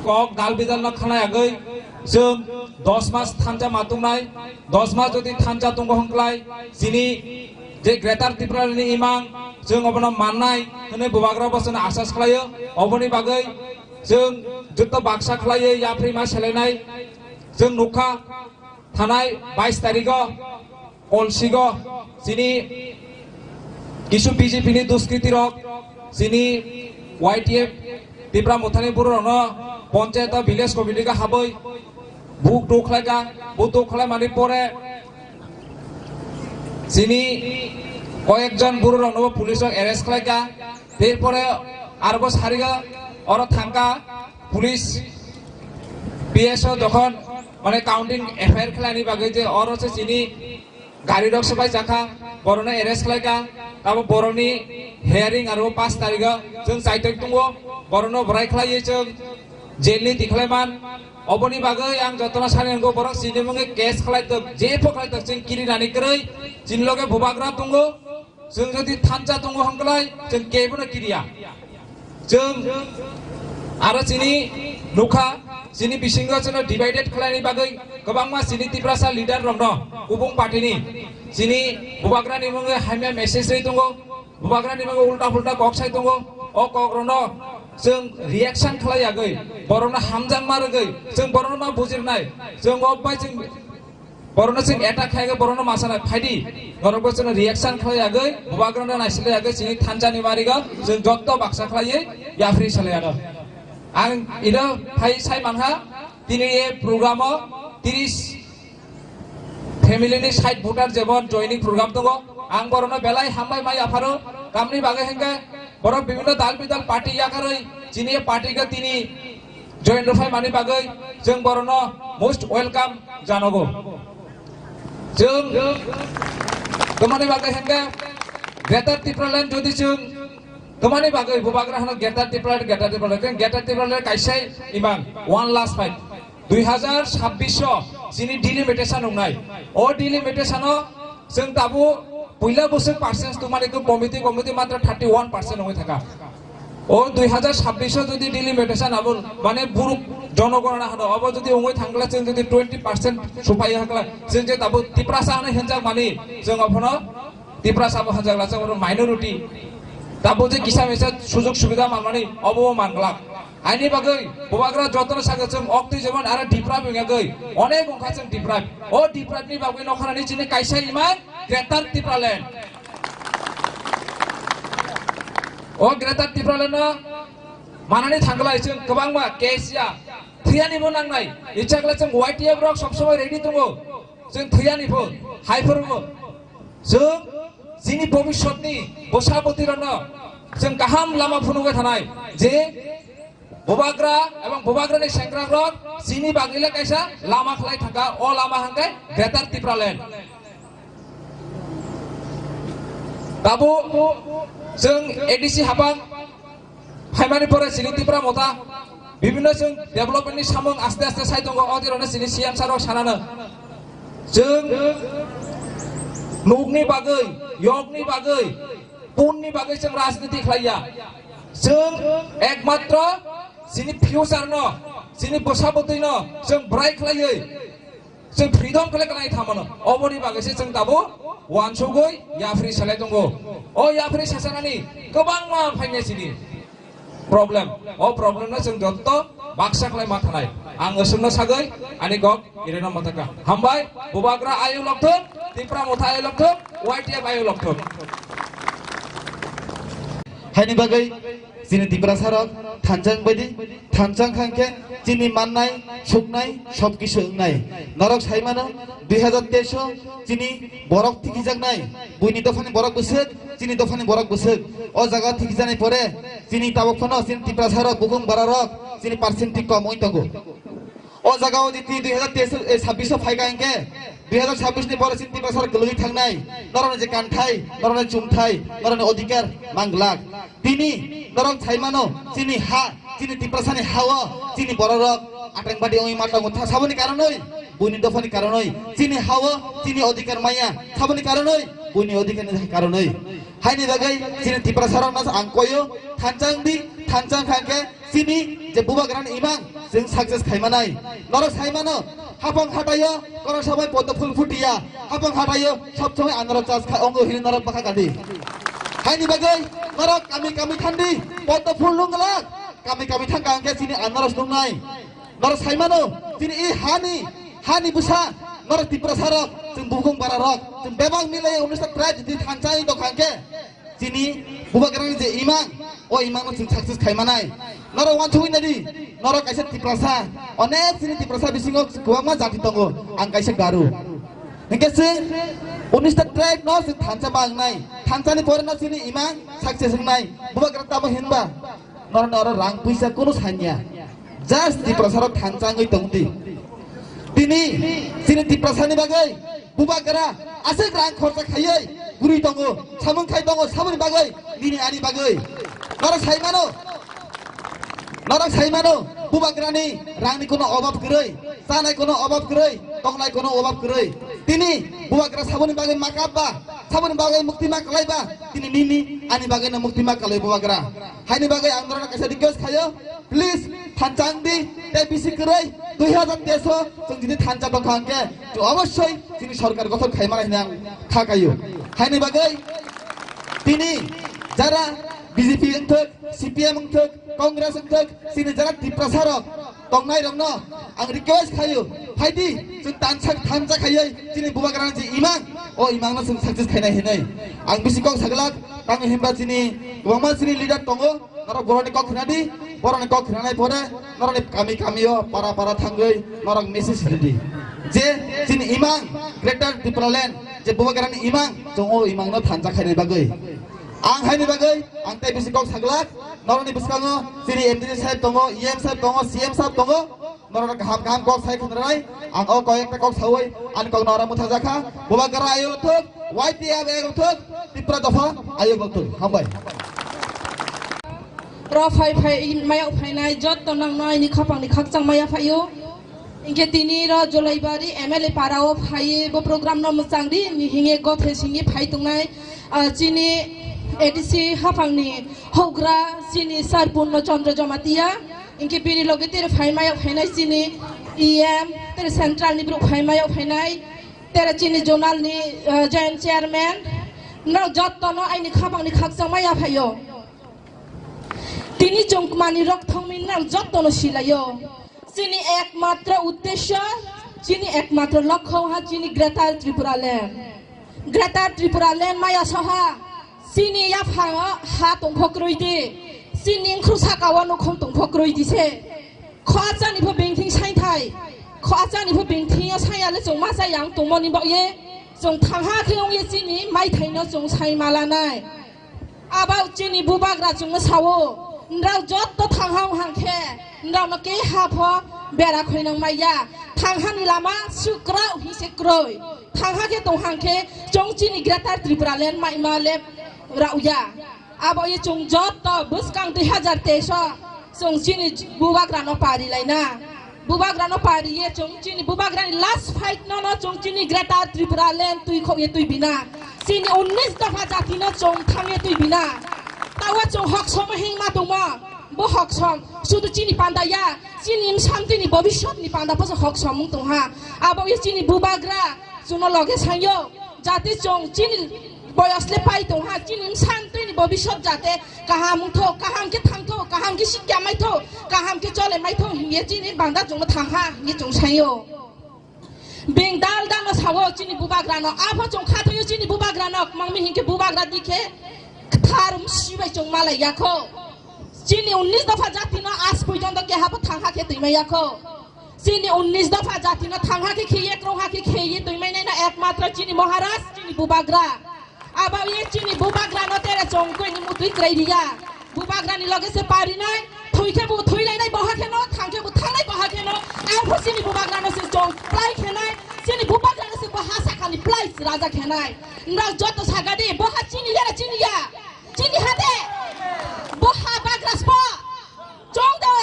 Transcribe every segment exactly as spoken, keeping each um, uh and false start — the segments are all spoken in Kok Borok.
Kok dal bidal no khanai agwi chwng dos mas thansa ma tongnai, dos mas jodi thansa tongo hwnklai chini je Greater Tripura ni imang chwng obono mannai hwnwi bubagra bo chwngno asas khlaio. Oboni bagwi chwng jotto baksa khlaiwi yapri ma selainai chwng nukha. Thanai bais tarigo Kolsigo chini kisu B J P ni duskriti rok chini Y T F Tipra Mothani buru rokno ponchayat o village committee ga haboi buk tuk khlaika, buk tuk khlai mani pore chini koyek jon buru rokno police rok arrest khlaika. Terpore arbo sariga oro thangka police P S O dokhon mane counting F I R khlaini bagwi je oro se chini gari rok swbai jakha, borokno arrest khlaika, abo borokni hearing aro pash tarigo chwng chaitok tongo, borokno bwrai khlaiwi chwng jail ni tikhlaiman. Oboni bagwi ang jotono sani nango borok chini mungwi case khlaitok, jepho khlaitok chwng kirinani kwrwi chini loge bubagra tongo. Chwng jodi thansa tongo hwnklai, chwng kebono kiriya. Chwng aro chini nukha, chini bisingo chwngno divided khlaini bagwi kwbangma chini Tiprasa leader rokno kubung party ni chini bubagrani mungwi hamya message rwi tongo, bubagrani mungwi ulta pulta kok sai tongo, o kok rokno chwng reaction khlai yagwi borokno hamjakma rwgwi chwng borokno ma bujirnai, chwng o bai chwng Borokno chwng attack khaikhe borokno ma sanai phaidi. Norokbo chwngno reaction khlai yagwi, bubagrano naisilai yagwi, chini thansani marigo chwng jotto baksa khlaiwi yapri salai ano. Ang ino phai sai mankha, tini e program o tiris family ni sait voter jemon joining program tongo. Ang borokno belai hambai mai yapharo, tamni bagwi hinkhe borok bibinno dal bidal party yakarwi chini e party khe tini join rwphai mani bagwi chwng borokno most welcome janogo. Chwng tomani bagwi hinkhe Greater Tipraland jodi chwng tomani bagwi bubagra hano Greater Tipraland, Greater Tipraland, Greater Tipraland kaisa imang one last fight. Dui hazar sabbish o chini delimitation wngnai. O delimitation o chwng tabuk puila bwswk percent tongmani khe committee, committee matra thirty one percent wngwi thaka. O dui hazar sabbish o jodi delimitation abo mane buruk jonogonona hano, abo jodi wngwi thangkla chwng jodi twenty percent supai hakla, chwng je tabuk Tiprasa hwnwi hwnjak mani chwng aphono Tiprasa bo hwnjak la chwng oro minority. Tabuk je kisa misa sujug subida manmani obo manglak. Aini bagwi bubagra jotono sakha chwng oktwi jemon aro deprive wngya gwi onek wngkha chwng deprive. O deprive ni bagwi nokharani chini kaisa imang Greater Tipraland. O Greater Tipraland no manani thangla chwng kwbangma case ya thiyani bo nangnai. Ichakla chwng Y T F rok sob somoi ready tongo. Chwng thiyani pho, hai phuru bo. Chwng chini bobiswtni bwsa bwtwi rokno chwng kaham lama phunugwi thanai je bubagra ebong bubagrani sengkrakrok chini bagwile kaisa lama khlai thangkha, o lama hwnkhe Greater Tipraland. Tabuk chwng A D C hapang phaimani pore chini Tipra Motha bibinno chwng development ni samung aste aste sai tongo, o dirokno chini C M sir rok sanano. Chwng nukni bagwi, yokni bagwi, punni bagwi chwng rajniti khlaiya. Chwng ekmatro chini future no, chini bwsa bwtwi no chwng bwrai khlaiwi chwng freedom khlai khlai thamano. Oboni bagwi se chwng tabuk wansugwi yapri salai tongo. O yapri sasanani kwbangma phainai chini problem. O problem no chwng jotto baksa khlai ma thanai. Ang aswkno sagwi ani kok ireno mataka. Hambai, bubagra ayo lokthok, Tipra Motha ayo lokthok, Y T F ayo lokthok. Haini bagwi chini Tiprasa rok thansa wngbaidi, thansa wngkha hwnkhe chini mannai, suknai, sob kisu wngnai. Norok sai mano, dui hazar teis o chini borok thikijaknai, buini dophani borok bwswk, chini dophani borok bwswk. O jaga thikijaknai pore chini tabuk phano chini Tiprasa rok, bukhung bara rok chini percent thik kom wng tongo. O jaga o jiti dui hazar teis, eh, sabbish o phaikha hwnkhe, dui hazar sabbish ni pore chini Tiprasa rok kwlwgwi thangnai, norokni je kanthai, norokni chumthai, norokni odhikar manglak. Tini norok sai mano, chini ha, chini Tiprasani ha o chini bororok atangbadia wngwi ma tongo. Tha-, saboni karonoi, buini dophani karonoi, chini ha o chini odhikar maya, saboni karonoi, buini odhikarni karonoi. Haini bagwi chini Tiprasarokno ang koyo, thansa wngdi, thansa wngkha hwnkhe chini je bubagrani imang chwng success khaimanai. Norok saimano, hapang hataio koroksa bai poddo phul phutiya, hapang hataio sob somoi anarok chas kha ongo hini norok bwkha kadi. Haini bagwi norok kami kami thandi poddo phul nunglak, kami kami thangkha hwnkhe chini anarok nungnai. Norok saimano, chini i hani, hani bwsa, norok Tiprasarok, chwng bubung bararok, chwng bebak milai unisa tribe jodi thansa wngwi tongkha hwnkhe, chini bubagrani je imang, o imangno chwng success khaimanai. Norok uansugwi naidi, norok kaisa Tiprasa, onek chini Tiprasa bisingo kwbangma jati tongo, ang kaisa Garu. Hwnkhe chwng unista tribe no chwng thansa ma wngnai, thansani pore no chini imang success wngnai, bubagra tamo hinba. Norokni oro rang puisa kunu sanya. Just Tiprasarok thansa wngwi tongdi. Tini chini Tiprasani bagwi bubagra aswk rang khorcha khaiwi guri tongo. Samung khai tongo, samungni bagwi, nini ani bagwi. Norok saimano, norok saimano, bubagrani rangni kuno obab kwrwi, chanai kuno obab kwrwi, tongnai kuno obab kwrwi. Tini bubagra saboni bagwi makap ba, saboni bagwi mukti ma kalai ba, tini nini ani bagwino mukti ma kalai bubagra. Haini bagwi ang norokno kaisa request khaio, please, thansa wngdi, tei bisi kwrwi dui hazar teis o chwng jodi thansa tongkha hwnkhe, chwng obossoi chini sorkar gothon khaimani hinwi ang kha khaio. Haini bagwi tini jara B J P wngthok, C P M wngthok, Congress wngthok, chini jara Tiprasarok tongnai rokno ang request khaio, phaidi, chwng thansa, thansa khaiwi chini bubagrani je imang, o imangno chwng success khainai hinwi ang bisi kok saglak. Tamo hinba chini kwbangma chini leader tongo, norok borokni kok khnadi, borokni kok khnanai pore norokni kami kamio para para thangwi norok message ridi je chini imang Greater Tipraland je bubagrani imang chwng o imangno thansa khainai bagwi. Ang haini bagwi ang tei bisi kok saglak, norokni bwskango chini M D C saheb tongo, E M saheb tongo, C M saheb tongo, norokno kaham kaham kok sai khwnanai. Ang o koi ekta kok saui ani kok norok mwthajakha, bubagra ayuk thuk, Y T F ayuk thuk, Tipra dopha ayuk thuk. Hambai. Ro phai phai maya phainai jotto nangno aini khapangni khakchang maya phaio. Hinkhe tini ro Jolaibari M L A para o phaiwi bo program no mwchang di ni hinge gothe singwi phai tongnai, ah, chini A D C haphangni hougra chini Sir Purno Chandra Jamatia. Hinkhe bini loge tere phai mayok phainai chini E M, tere central ni borok phai mayok phainai, tere chini zonal ni, ah, joint chairman. Norok jotto no aini khapangni khakchang maya phaio. Tini chwng manwi rok thangwi nang jotto no silaio. Chini ekmatro uddesho, chini ekmatro lokho ha chini Greater Tripura Land. Greater Tripura Land maya soha, chini yaphango ha tongkho kwrwi di, chini khru sakao nukhung tongkho kwrwi di se. Kho achani pho bengthing saithai, kho achani pho bengthing o saya le chwng ma chaya ang tongmani bagwi chwng thangha khe wngye chini maithai no chwng sai malanai. Abo chini bubagra chwngno sao, nrao jotto thanghang hangkhe, nraono keha pho bera khoinang maya. Thanghani lama sukrao hise kroi. Thangha khe tong hangkhe, chwng chini Greater Tripura Land maima le raoya. Abo ye chwng jotto bwskang dui hazar teis o chwng chini bubagrano pari laina. Bubagrano pariye chwng chini bubagrani last fight no no chwng chini Greater Tripura Land twi khokye twi bina. Chini unnish dopha jati no chwng thangye twi bina. Tawa chwng hok somo hingma tongmo. Bo hok som sudu chini panda ya. Chini imsam tini bobiswt ni panda poso hok somung tongha. Abo ye chini bubagra chwngno loge sangyo. Jati chwng chini boyos le pai tongha. Chini imsam tini bobiswt jate kaham wngthok, kaham khe thangthok, kaham khe sikya maithok, kaham khe chole maithok hingye chini banda chwngno thangha hingye chwng saio. Beng dal dal no sao chini bubagrano, apho chwng khathoyo chini bubagrano, mangmi hinkhe bubagra dikhe kthar sibai chwng malai yakho. Chini unnish dopha jati no aaj porjonto keha pho thangha khe twi mai yakho. Chini unnish dopha jati no thangha khe khiye, krongha khe khiye twi mai nai na ekmatro chini Maharaj, chini bubagra. Abo ye chini bubagra no tere chongkoi ni mutui krai riya. Bubagra ni loge se pari nai, thui khe bo thui lai nai, boha khe no, thang khe bo thang nai, boha khe no. Ang pho chini bubagra no se chong plai khe nai, chini bubagra no se boha sakani plai raja khe nai. Nrao joto sagadi, boha chini ya, chini ya, chini hade, boha bagra spo. Chong de,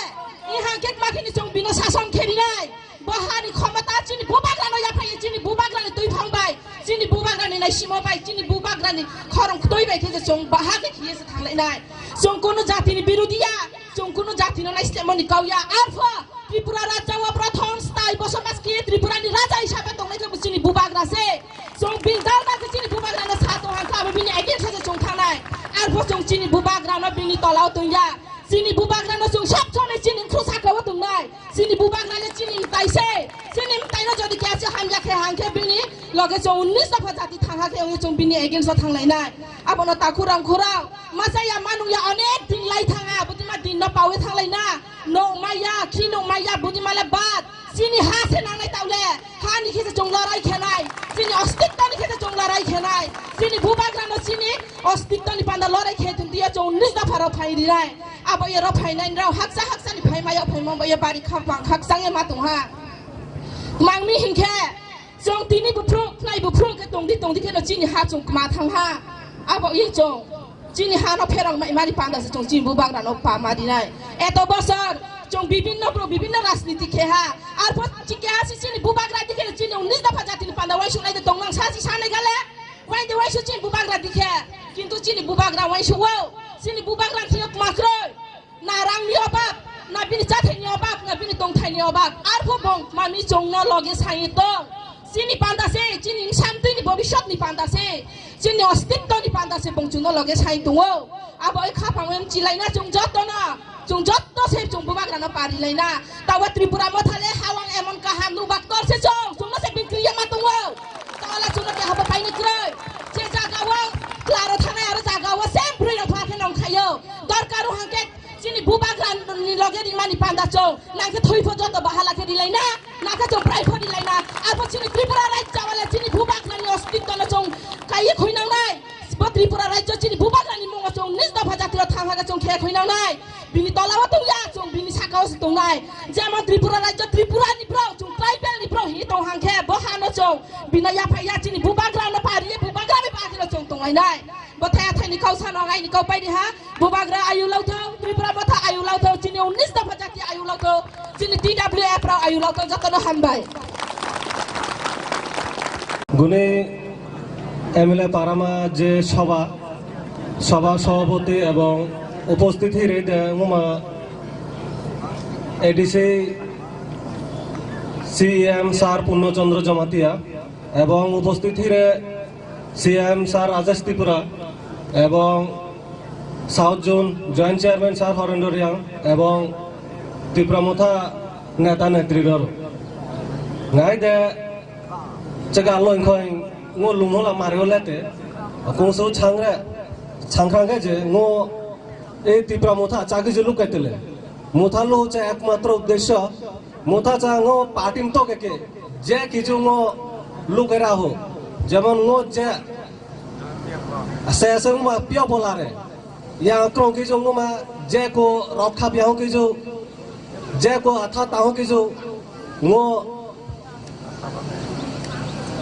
i hangke ma khini chong bino sason kheri nai. Bo hani khomota chini bubagra no yaphai, chini bubagra ni twi phang bai, chini bubagra ni naisimo bai, chini bubagra ni khorong twi bai khe chong baha khe khiye se thanglai nai. Chong kono jati ni birodi ya, Chwng kunu jatino naislemani kau ya. Arpho Tripura rajya o prothom stai bosomas khe Tripura ni raja hisabe tongnai khe bo chini bubagra se. Chwng bildar na khe chini bubagra no sa tong hang khe abo bini against o se chwng thangnai. Arpho chwng chini bubagra no bini tola o tong ya. Chini bubagra no chwng sab somoi chini khru saka o tongnai. Chini bubagra le chini mtai se. Chini mtai no jodi khe se hamya khe hang khe bini loge chwng unnish dopha jati thang ha khe wng chwng bini against o thang lai nai. Abono takhurang khurang. Masa ya manung ya onek din lai thanga, budima din no pawi thang lai na. No maya, khi no maya, budima le bad. Chini ha se nangnai taule. Ha ni khe se chwng lorai khenai. Chini ostitto ni khe se chwng lorai khenai. Chini bubagra no chini ostitto ni panda lorai khe tun dia chwng nis da pharo phai ri rai. Abo ye ro phai nai rao haksa haksa ni phai mayo phai mo bo ye bari khap bang haksa ye ma tong ha. Mang mi hin khe. Chwng tini buphru, khlai buphru khe tongdi, tongdi kheno chini ha chwng kma thang ha. Abo ye chwng chini ha no pherang mai mani panda se chwng chini bubagra no pa mari nai. Eto bosor chwng bibinno bro, bibinno rajniti khe ha. Arpho chike ha si chini bubagra di kheno chini unnish dopha jatini panda wai sunai de tong nang sa si sanai gale. Wai de wai su chini bubagra di khe. Kintu chini bubagra wai su wo. Chini bubagra thino kma kroi. Na rangni obab, na bini chathaini obab, na bini tongthaini obab. Arpho bong mami chwngno loge sai tong. Chini panda se, chini samtwini bobiswtni panda se, chini ostitwni panda se bong chwngno loge sai tongo. Abo oi khapang em chilaina chwng jotono, chwng jotto se chwng bubagrano parilaina. Tawa Tripura mothale hawang emon kaham nubak tor se chwng, chwngno se bini kriya ma tongo. Tawala chwngno kehabo paini kroi. Je jagao klaro thanai aro jagao sem broi rok thangkhe nongkhaio. Dorkar o hangke Chini bubagra ni loge rimani panda chwng, nangkhe thwi pho joto bahala khe rilai na, nangkhe chwng prai pho rilai na. Arpho chini Tripura rajya wale chini bubagra ni ostitto no chwng kaiye khoi nang nai. Bo Tripura rajya chini bubagra ni mungo chwng nis dopha jatiro thang haga chwng khe khoi nang nai. Bini tola o tong ya chwng bini saka o se tong nai. Jemon Tripura rajya Tripura ni bro chwng tribal ni bro hi tong hangkhe bo ha no chwng bini yaphai ya chini bubagra no pariye bubagra ni bagwi no chwng tong lai nai. Bo thaya thaini kau sano ang aini kau paidi ha. Bubagra ayu lauthau, Tripura motha ayu lauthau, chini unnish dopha jati ayu lauthau, chini T W F rao ayu lauthau, jotono hambai. Guni M L A Parama je sobha, sobha sobhapoti ebong uposthit hire de nguma A D C C E M sir Purno Chandra Jamatia ebong uposthit hire C M sir Rajesh Tripura ebong South Zone Joint Chairman sir Horendra Reang ebong Tipra Motha neta netri rok ngai de chega lo ingkhoi ngo lunghola mario lete kungsu changre changkhang ke je ngo e Tipra Motha chagi je lukai tele Motha lo che ekmatro uddesho Motha cha ngo party mto ke ke je kichu ngo luke raho jemon ngo je se se ma pio bolare ya krong kichu ngo ma je ko rokha bia ho kichu je ko atha ta ho kichu ngo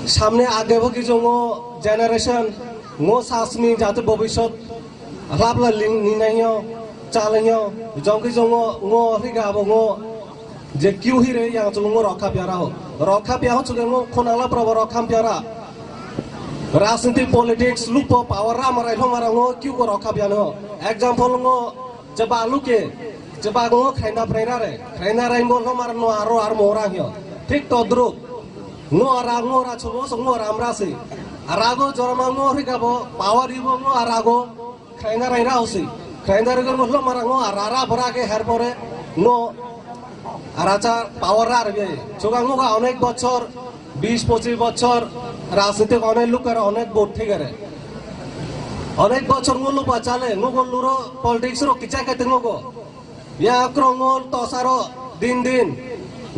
samne age bo kichu ngo generation ngo sasni jate bobisot Labla ling ni nai yo, cha ling yo, jong ki jong ngo, ngo hi ga bo ngo, je kiu hi re yang chung ngo rokha pya ra ho. Rokha pya ho chung ngo khona la pro rokha pya ra. Rajniti politics lupo power ra marai lo mara ngo kiu ko rokha pya no. Example ngo je ba luke, je ba ngo khaina prai ra re, khaina rai mo lo mara no aro ar mo ra yo. Thik todrup. Ngo ara ngo ra chubo so ngo ram ra si. Arago jorma ngo hi ga bo power ibo ngo arago. Khaina rai rao si. Khaina rai rao hlo mara ngo ara ra bora ke her pore ngo ara cha power ra rbe. Chuga ngo ga onek bochor, bis pochis bochor rajnitik onek lukar onek vote thik are. Onek bochor ngo lupa chale ngo go luro politics ro kicha kete ngo go. Ya krong ngo tosaro din din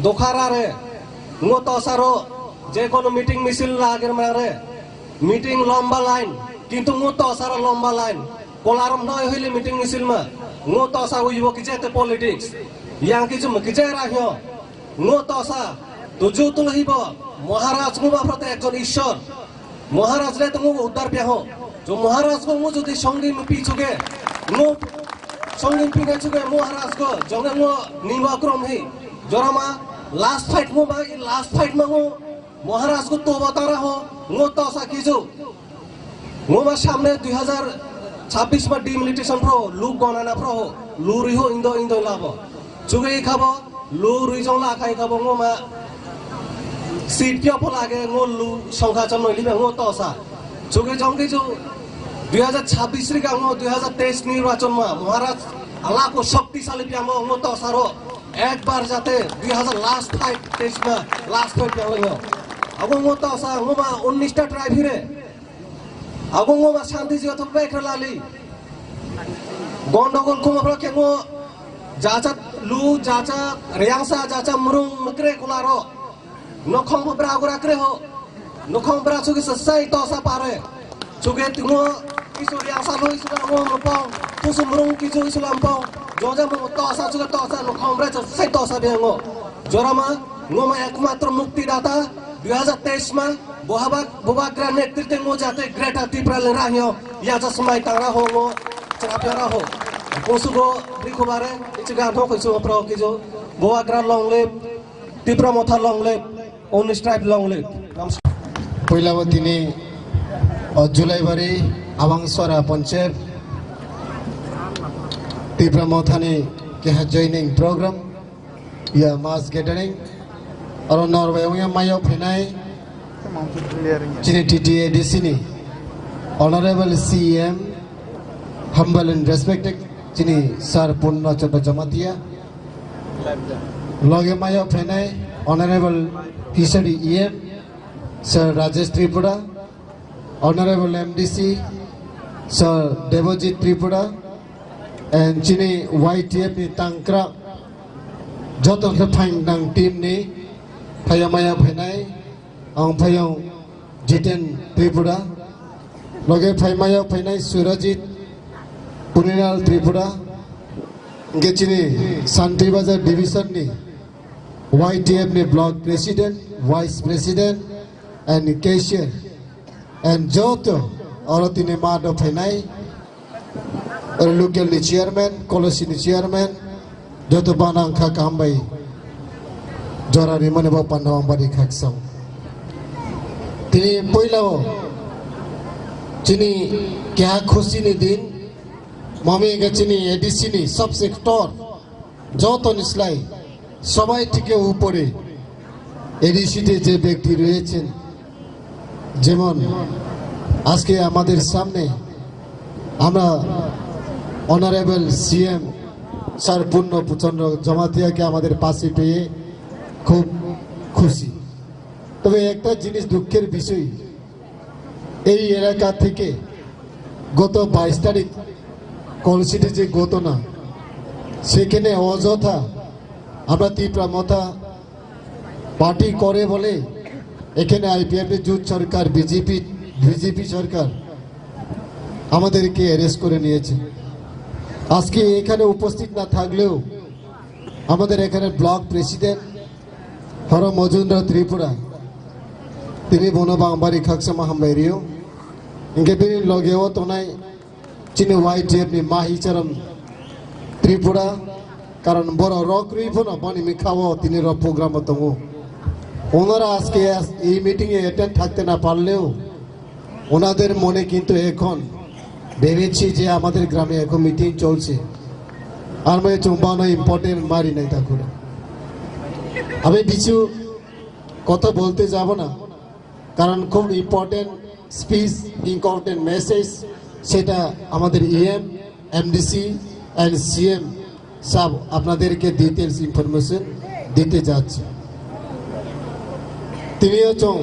dokhara re ngo tosaro je kono meeting misil lager mare. Meeting lomba line, kintu ngo tosa ro lomba line. Kolarom noi hoile meeting misil ma. Ngo tosa uibo kije te politics. Yang kichu mo kije ra hyo. Ngo tosa, tuju tul hibo. Maharaj ngo bapra te ekjon ishwar. Maharaj le to ngo uddar pya ho. Jo Maharaj ko ngo jodi songdi mo pi chuge. Ngo songdi pi ne chuge Maharaj ko. Jonge ngo niwa krom hi. Jorama last fight ngo ba, last fight ma ngo. Maharaj ko toba tara ho, ngo tosa kichu. Ngo ma samne dui hazar chabbish ma delimitation pro, luk gonana pro ho. Lu rwi ho indo indo labo. Chuge khabo lu rwi jong la khai khabo ngo ma. Seat pyo pho lage ngo lu songkha chon noi libe ngo tosa. Chuge jong ke ju dui hazar chabbish rika ngo dui hazar teis ni rachon ma Maharaj ala ko shakti sali pya ngo ngo tosa ro. Ekbar jate dui hazar last fight teis ma last fight pya ngo. Abo ngo tosa ngo ma unnish ta tribe hire. Abo ngo ma shanti jiga thok bai khralali. Gondogol khuma phra khe ngo jacha lu, jacha reyangsa, jacha mrung mkre kularo. Nokhong bra gura kre ho. Nokhong bra chugi sa sai to sa pare. Chuge tingo isu reyangsa lu isu mo mo pong. Tusu mrung kisu isu lampong. Joja mo to sa chuge to sa nokhong bra sai to sa biango. Jorama ngo ma ekmatro mukti data dui hazar teis ma. Bohabak, Bubagra netrite ngo jate Greater Tipraland rangyo yaja smai tangra ho ngo chapya ra ho. Kosugo rikhubare ichiga thok isu pro kijo Bubagra long live, Tipra Motha long live, Unnish Tribe long live. Puila bo tini o Julaibari Awangsora Panchayat Tipra Mothani keha joining program. Ya mass gathering. Oro norbai wngya mayo phainai chini T T A D C ni Honorable C M, humble and respected chini Sir Purno Chandra Jamatia. Loge mayo phainai Honorable Fishery E M, Sir Rajesh Tripura, Honorable M D C, Sir Debojit Tripura, and chini Y T F ni tangkra joto khe phaingnang team ni phayamaya phainai, ang phayong Jiten Tripura, loge phaimaya phainai Surajit Puninal Tripura, hingke chini Santi Bazar division ni Y T F ni block president, vice president, and cashier, and joto oro tini ma do phainai, oro local ni chairman, kolesi ni chairman, joto bana wngkha kaham bai jora rimani bo panda wng bari khaksa. Tini poila o chini keha khusi ni din, mami ga chini A D C ni sub sector, joto ni slai, সবাই থেকে উপরে এডিসিতে যে ব্যক্তি রয়েছেন, যেমন আজকে আমাদের সামনে আমরা অনারেবল সিএম স্যার পূর্ণ চন্দ্র জমাতিয়াকে আমাদের পাশে পেয়ে খুব খুশি। তবে একটা জিনিস দুঃখের বিষয়, এই এলাকা থেকে গত বাইশ তারিখ কলসিটি যে ঘটনা, সেখানে অযথা আমরা ত্রিপুরা মথা পার্টি করে বলে এখানে আইপিএফটি জোট সরকার, বিজেপি, বিজেপি সরকার আমাদেরকে অ্যারেস্ট করে নিয়েছে। আজকে এখানে উপস্থিত না থাকলেও আমাদের এখানে block president Horo Mojumdar Tripura, tini bono bang bari khaksa ma hambai rio. Hingke bini loge o tonai chini Y T F ni Mahi Charan Tripura, karon boro rok rwi phano boni mikha o tini rok program o tongo. ওনারা আজকে আস-, এই মিটিং এ অ্যাটেন্ড থাকতে না পারলেও ওনাদের মনে কিন্তু এখন ভেবেছি যে আমাদের গ্রামে এখন মিটিং চলছে, আর মানে চুম্বানো ইম্পর্টেন্ট মারি নাই ঠাকুর। আমি কিছু কথা বলতে যাব না, কারণ খুব ইম্পর্টেন্ট স্পিচ, ইম্পর্টেন্ট মেসেজ, সেটা আমাদের ইএম, এমডিসি অ্যান্ড সিএম সাব আপনাদেরকে ডিটেলস ইনফরমেশন দিতে যাচ্ছে। তিনিও চং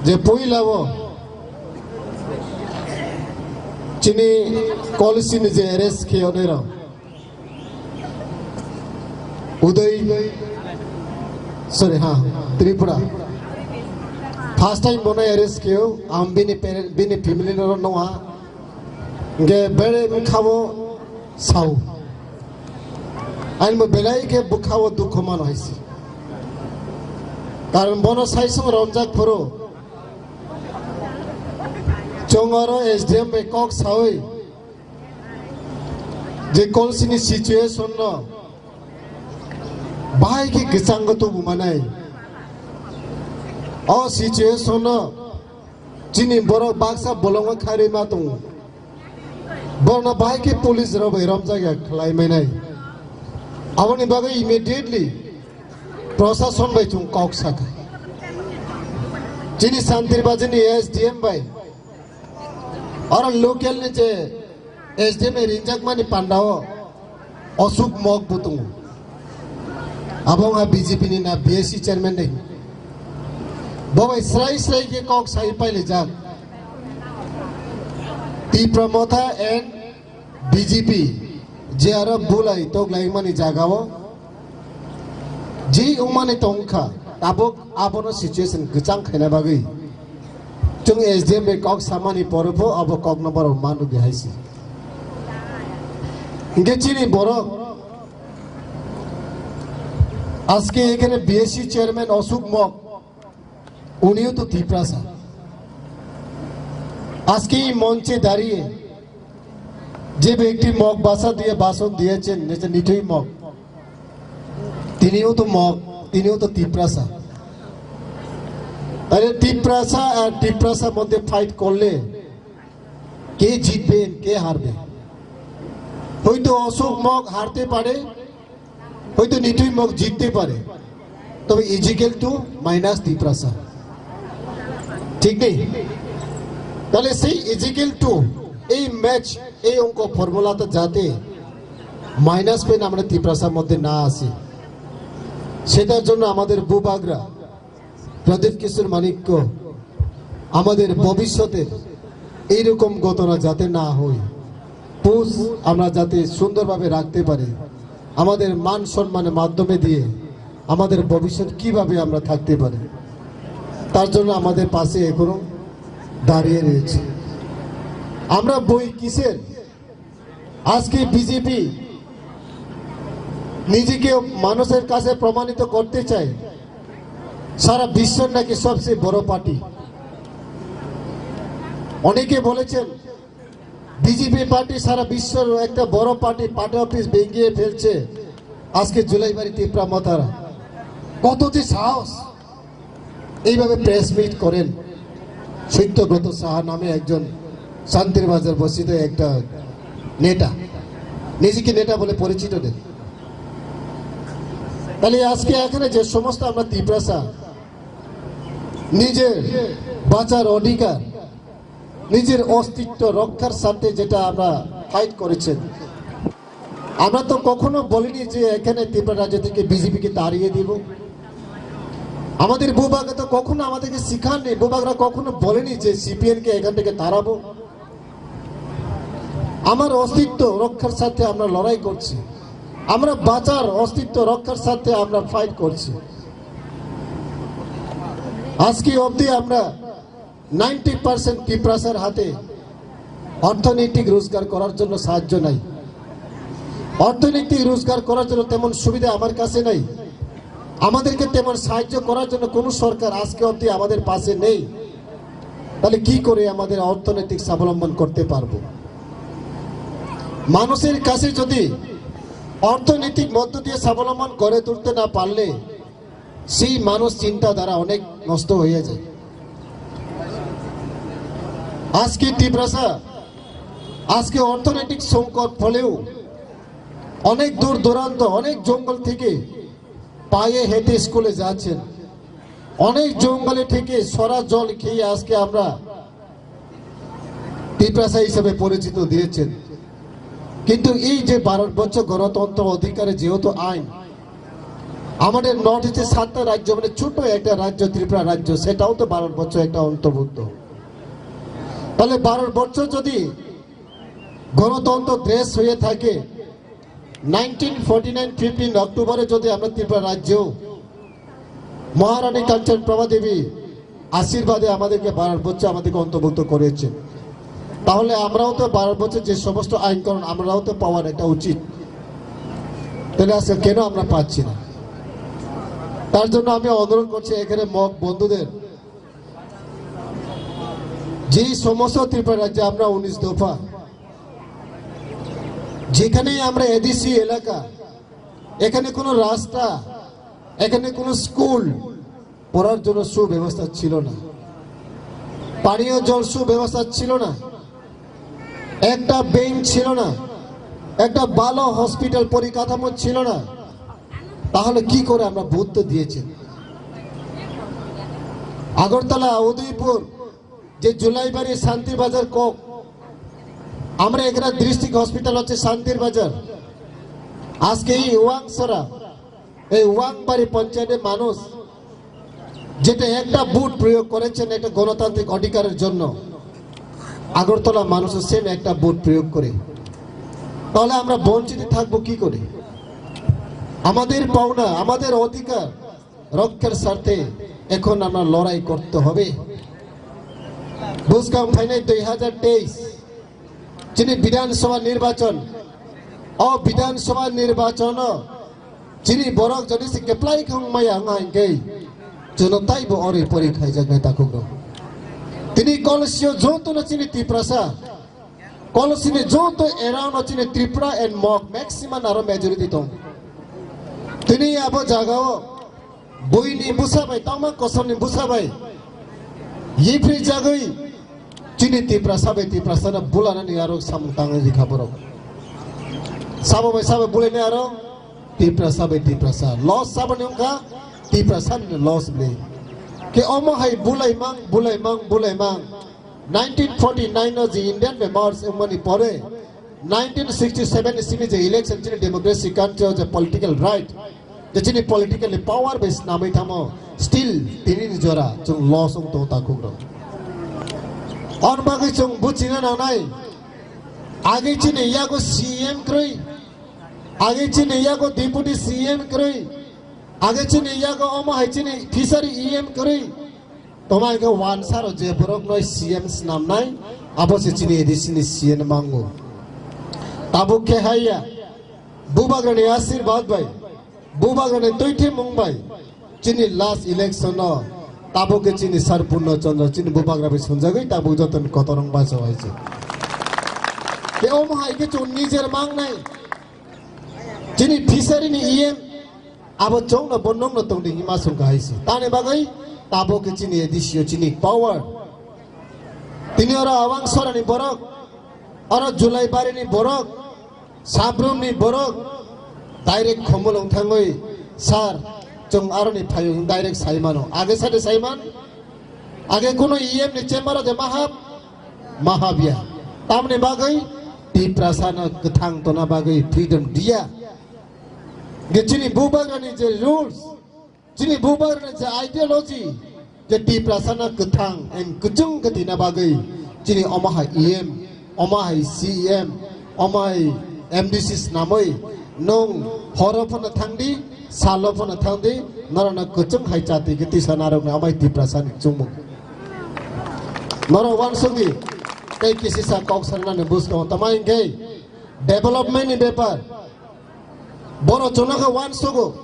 যে পইলাও চিনি কলসিনি যে অ্যারেস্ট খেয়ে ওনারা উদয়, সরি, হ্যাঁ, ত্রিপুরা। ফার্স্ট টাইম মনে অ্যারেস্ট খেয়েও আম বিনি প্যারেন্ট, বিনি ফ্যামিলি নরো নোয়া। Hingke bere bwkhao sao. Ani bo belai khe bwkhao dukhu mano hai se. Karon bono saisong romjak phuru. Chwng oro S D M bai kok saui. Je kolsini situation no. Bahai khe kwchango tubu manai. O situation no. Chini borok baksa bolongo khairwi ma tongo. Borno bahai khe police rok bai romjak ya khlai mainai. Aboni bagwi immediately prosason bai chwng kok sakha. Chini Santirbazar ni S D M bai oro local ni je S D M ni ringjak mani panda o Osuk Mok bo tongo. Abo wngkha B J P ni na B S C chairman ni. Bo bai srai srai khe kok sai pailai jak. Tipra Motha and B J P je aro bulai toklai mani jaga o je wngmani tongkha, tabuk abono situation kwchang khaina bagwi chwng S D M bai kok samani pore pho abo kok no borok manrwgwi hai se. Hinkhe chini borok আজকে এখানে BSc chairman Ashok মগ, উনিও তো তিপ্রাসা। আজকে এই মঞ্চে দাঁড়িয়ে যে ব্যক্তি মগ ভাষা দিয়ে ভাষণ দিয়েছেন, যেটা নিঠুই মগ, তিনিও তো মগ, তিনিও তো তিপ্রাসা। তাহলে তিপ্রাসা আর তিপ্রাসার মধ্যে ফাইট করলে কে জিতবেন, কে হারবে? হয়তো অশোক মগ হারতে পারে, হয়তো নিঠুই মগ জিততে পারে, তবে ইজিক্যাল টু মাইনাস তিপ্রাসা, ঠিক নেই? তাহলে সেই ইজিক্যাল টু, এই ম্যাচ, এই অঙ্ক ফর্মুলাটা যাতে মাইনাস পয়েন্ট আমরা তিপ্রাসার মধ্যে না আসি, সেটার জন্য আমাদের বুবাগরা প্রদীপ কিশোর মানিক্য আমাদের ভবিষ্যতের এইরকম ঘটনা যাতে না হয়, পুষ আমরা যাতে সুন্দরভাবে রাখতে পারি, আমাদের মান সম্মানের মাধ্যমে দিয়ে আমাদের ভবিষ্যৎ কিভাবে আমরা থাকতে পারি, তার জন্য আমাদের পাশে এখনো দাঁড়িয়ে রয়েছে। আমরা বই কিসের? আজকে বিজেপি নিজেকে মানুষের কাছে প্রমাণিত করতে চায়, সারা বিশ্বর নাকি সবচেয়ে বড় পার্টি। অনেকে বলেছেন বিজেপি পার্টি সারা বিশ্বর একটা বড় পার্টি, পার্টি অফিস ভেঙে ফেলছে আজকে জুলাইবাড়ি তিপ্রা মথারা। কত যে সাহস! এইভাবে প্রেস মিট করেন সত্যব্রত সাহা নামে একজন শান্তির বাজার বস্তিতে একটা নেতা, নিজেকে নেতা বলে পরিচিত দেন। তাহলে আজকে এখানে যে সমস্ত আমরা তিপ্রাসা নিজের বাঁচার অধিকার, নিজের অস্তিত্ব রক্ষার স্বার্থে যেটা আমরা ফাইট করেছেন, আমরা তো কখনো বলিনি যে এখানে ত্রিপুরা রাজ্য থেকে বিজেপিকে তাড়িয়ে দিব। আমাদের ভূভাগে তো কখনো আমাদেরকে শিখাননি, ভূভাগরা কখনো বলেনি যে সিপিএনকে এখান থেকে তাড়াবো। আমার অস্তিত্ব রক্ষার স্বার্থে আমরা লড়াই করছি, আমরা বাঁচার অস্তিত্ব রক্ষার স্বার্থে আমরা ফাইট করছি। আজকে অবধি আমরা নাইনটি পার্সেন্ট তিপ্রাসার হাতে অর্থনৈতিক রোজগার করার জন্য সাহায্য নাই। অর্থনৈতিক রোজগার করার জন্য তেমন সুবিধা আমার কাছে নেই। আমাদেরকে তেমন সাহায্য করার জন্য কোনো সরকার আজকে অবধি আমাদের পাশে নেই। তাহলে কি করে আমাদের অর্থনৈতিক স্বাবলম্বন করতে পারবো? মানুষের কাছে যদি অর্থনৈতিক মধ্য দিয়ে স্বাবলম্বন গড়ে তুলতে না পারলে সেই মানুষ চিন্তাধারা অনেক নষ্ট হয়ে যায়। আজকে তিপ্রাসা, আজকে অর্থনৈতিক সংকট ফলেও অনেক দূর দূরান্ত, অনেক জঙ্গল থেকে পায়ে হেঁটে স্কুলে যাচ্ছেন, অনেক জঙ্গলে থেকে সরা জল খেয়ে আজকে আমরা তিপ্রাসা হিসেবে পরিচিত দিয়েছেন। কিন্তু এই যে ভারতবর্ষ গণতন্ত্র অধিকারে যেহেতু আইন, আমাদের নর্থ ইস্টে সাতটা রাজ্য, মানে ছোট একটা রাজ্য ত্রিপুরা রাজ্য, সেটাও তো ভারতবর্ষ একটা অন্তর্ভুক্ত। তাহলে ভারতবর্ষ যদি গণতন্ত্র দেশ হয়ে থাকে, নাইনটিন ফর্টি নাইন ফিফটিন অক্টোবরে যদি আমরা ত্রিপুরা রাজ্য মহারানী কাঞ্চন প্রভা দেবী আশীর্বাদে আমাদেরকে ভারতবর্ষে আমাদেরকে অন্তর্ভুক্ত করেছে, তাহলে আমরাও তো ভারতবর্ষের যে সমস্ত আইন কানুন আমরাও তো পাওয়ার একটা উচিত। তাহলে আজকে কেন আমরা পাচ্ছি না? তার জন্য আমি অনুরোধ করছি এখানে মগ বন্ধুদের, যে সমস্ত ত্রিপুরা রাজ্যে আমরা উনিশ দফা, যেখানেই আমরা এডিসি এলাকা, এখানে কোনো রাস্তা, এখানে কোনো স্কুল, পড়ার জন্য সুব্যবস্থা ছিল না, পানীয় জল সুব্যবস্থা ছিল না। একটা বেঞ্চ ছিল না, একটা ভালো হসপিটাল পরিকাঠামো ছিল না, তাহলে কি করে আমরা ভোট তো দিয়েছি? আগরতলা, উদয়পুর, যে জুলাইবাড়ি, শান্তিবাজার, কক, আমরা এখানে ডিস্ট্রিক্ট হসপিটাল হচ্ছে শান্তির বাজার। আজকে এই ওয়াংসরা, এই ওয়াংবাড়ি পঞ্চায়েতের মানুষ যেটা একটা ভোট প্রয়োগ করেছেন একটা গণতান্ত্রিক অধিকারের জন্য, আগরতলা মানুষও সেম একটা ভোট প্রয়োগ করে, তাহলে আমরা বঞ্চিত থাকবো কি করে? আমাদের পাওনা, আমাদের অধিকার রক্ষার স্বার্থে এখন আমরা লড়াই করতে হবে। বুঝকাম ফাইনাল দুই হাজার তেইশ, যিনি বিধানসভা নির্বাচন, ও বিধানসভা নির্বাচন, যিনি বরক যদি সে কেপ্লাই খাং মায়া হাঙ্গা হাঙ্গেই, জনতাই বো অরে পরি খাইজাক নাই তাকুক। তিনি কলসিও যত না চিনি Tiprasa, Kolosini joto around o chini Tripura and Mog maximum aro majority tong. Tini abo jagao buini busa bai, tangma kosomni busa bai, yipri jagoi chini Tiprasa bai Tiprasa na bulanani aro samung tangwi rikha borok. Sabo bai sabo bulaini aro Tiprasa bai Tiprasa. Loss saboni wngkha Tiprasa ni loss bli. Ke omo hai bulai mang, bulai mang, bulai mang. Nineteen forty-nine o je Indian members wngmani pore, nineteen sixty-seven ni simi je election chini democracy country o je political right, je chini political power bai snamwi thamo, still tini ni jora chwng loss wng tongo takhuk rok. Aboni bagwi chwng buchina nangnai, age chini yago C M kwrwi, age chini yago deputy C M kwrwi, age chini yago omo hai chini fishery E M kwrwi. Toma hingke wansaro je borok noi C M snamnai, abo se chini A D C ni C M mango. Tabuk khe haiya, Bubagrani ashirbad bai, Bubagrani tuithimung bai, chini last election no, tabuk khe chini Sar Purno Chandra, chini Bubagra bai sunjagwi tabuk joton kotorong baso hai se. Ke omo hai khe chwng nijer mangnai, chini fishery ni E M, Abo chwngno bo nokno tongdi hima sungkha hai se. Tani bagwi tabuk khe chini A D C o chini power. Tini oro Awang Sorani borok, oro Julai Barini borok, Sabrumni borok, direct Khumulwng thangwi, "Sir, chwng aroni phaio," hwn direct sai mano. Age sade sai man, age kuno E M ni chamber o je mahap, mahap ya. Tamni bagwi Tiprasa no kwthang tona bagwi freedom diya. Ge chini Bubagrani je rules, chini Bubagrani je ideology, je Tiprasano kwthang and kwchwng khe tina bagwi chini omo hai E M, omo hai C E M, omo hai M D C snamwi nwng horo phano thangdi, salo phano thangdi, norokno kwchwng hai chati khe tisa narwknai omo hai Tiprasani chumung. Norok uansukdi tei kisisa kok sangnani bwskango tamo hinkhe development ni bepar. Borok chwngno khe uansugo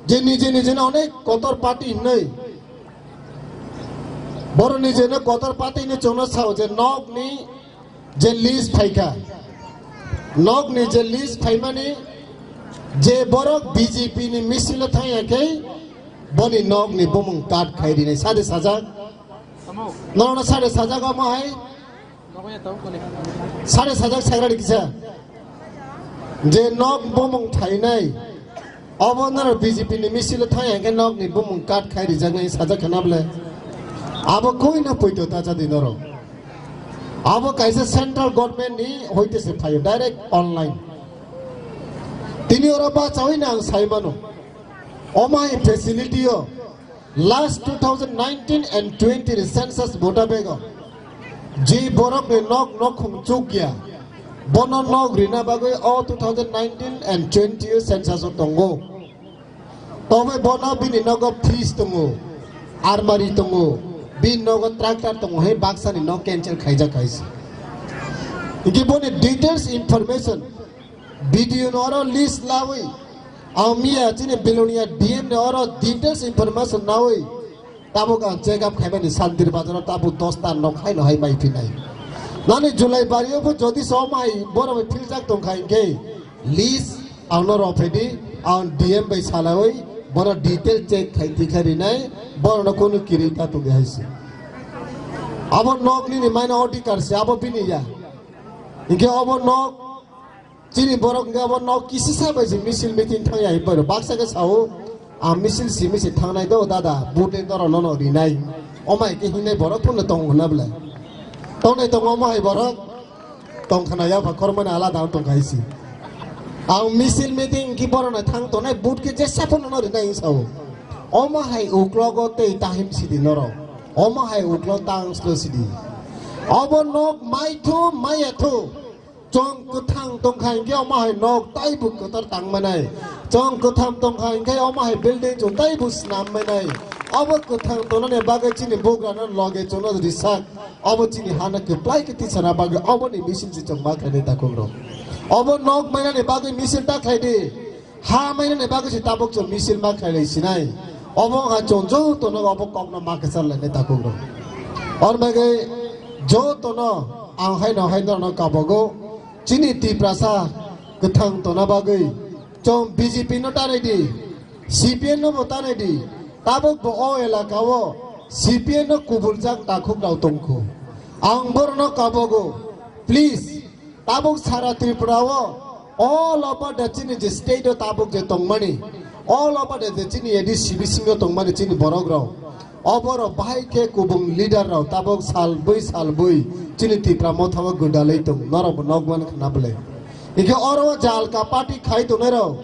je nije nije no onek kotor party hinwi. Borok nije no kotor party hinwi chwngno sao je nokni je list phaikha, nokni je list phaimani je borok B J P ni misilo thangya khe boni nokni bumung cut khai rinai sade sajak. Norokno sade sajak omo hai. Sare sajak sagrani kisa. Je nok bomong thainai. Obo noro B J P ni misilo thai hingke nok ni bomong cut khai rijaknai sajak khana bole. Abo koi no poito ta jadi noro. Abo kaisa central government ni hoite se phaio direct online. Tini oro bachawi na ang sai mano. Omai facility o. Last two thousand nineteen and twenty ni census voter bag o je borok ni nok nokhung chukya, bono nok rina bagwi o two thousand nineteen and twenty census o tongo. Tobe bono bini nogo fridge tongo, armari tongo, bini nogo tractor tongo, he baksa ni nok cancel khaijak kaisa. Hingke boni details information B D O no oro list lawi, ang miya chini Belonia D M no oro details information nawi, tabuk ang check up khaimani Santir Bazar o tabuk dosta nok hai no hai mai phinai. Nani Julai bari o bo jodi somai boro bai philjak tong kha hingke list ang no rw phedi, ang D M bai salawi boro detail check khai tikha rinai, boro no kunu kiri ta tong hai se. Abo nok nini maina odhikar se, abo bini ya. Hinkhe obo nok, chini borok hinkhe obo nok kisisa bai se misil meeting thangya hinwi baksa khe sao, "Ang misil simi se thangnai do dada, vote le norok nono rinai." Omo hai khe hingnai borok phano tongo na belai? Tongnai tongo omo hai borok? Tongkhna yapha khormani alada wng tongkha isi. Ang misil meeting ki borok nai thang tongnai, vote khe jesa phano no rinai wng sao. Omo hai uklogo tei tahim sidi norok. Omo hai uklog tang slo sidi. Obo nok mai thu maya thu. Chong kwthang tongkha hinkhe omo hai nok taibo kwtal tang manai. Chong kwthang tongkha hinkhe omo hai building chong taibo snam manai. Obo kwthang tongnani bagwi chini bugrano loge chwngno risak. Obo chini hana kwplai khe tisana bagwi oboni misil se chwng ma khlainai takhuk rok. Obo nok mainani bagwi misil ta khlai di. Ha mainani bagwi se tabuk chwng misil ma khlai lai sinai. Obo wngkha chwng jotono obo kokno ma kwchar lainai takhuk rok. Oro bagwi jotono ang haino haino kabogo chini Tiprasa kwthang tona bagwi chwng B J P no tanai di. C P M no bo tanai di, tabuk bo o elaka o C P M no kubuljak takhuk rok tongkho. Ang borno kabogo, please, tabuk sara Tripura o, all over the chini je state o tabuk je tongmani, all over the je chini A D C bisingo tongmani chini borok rok, oborok bahai khe kubung leader rok tabuk salbui salbui chini Tipra motha o gwdalwi tong, norok bo nokmani khna bwlai. Hinkhe oro o jalka party khai tongnai rok,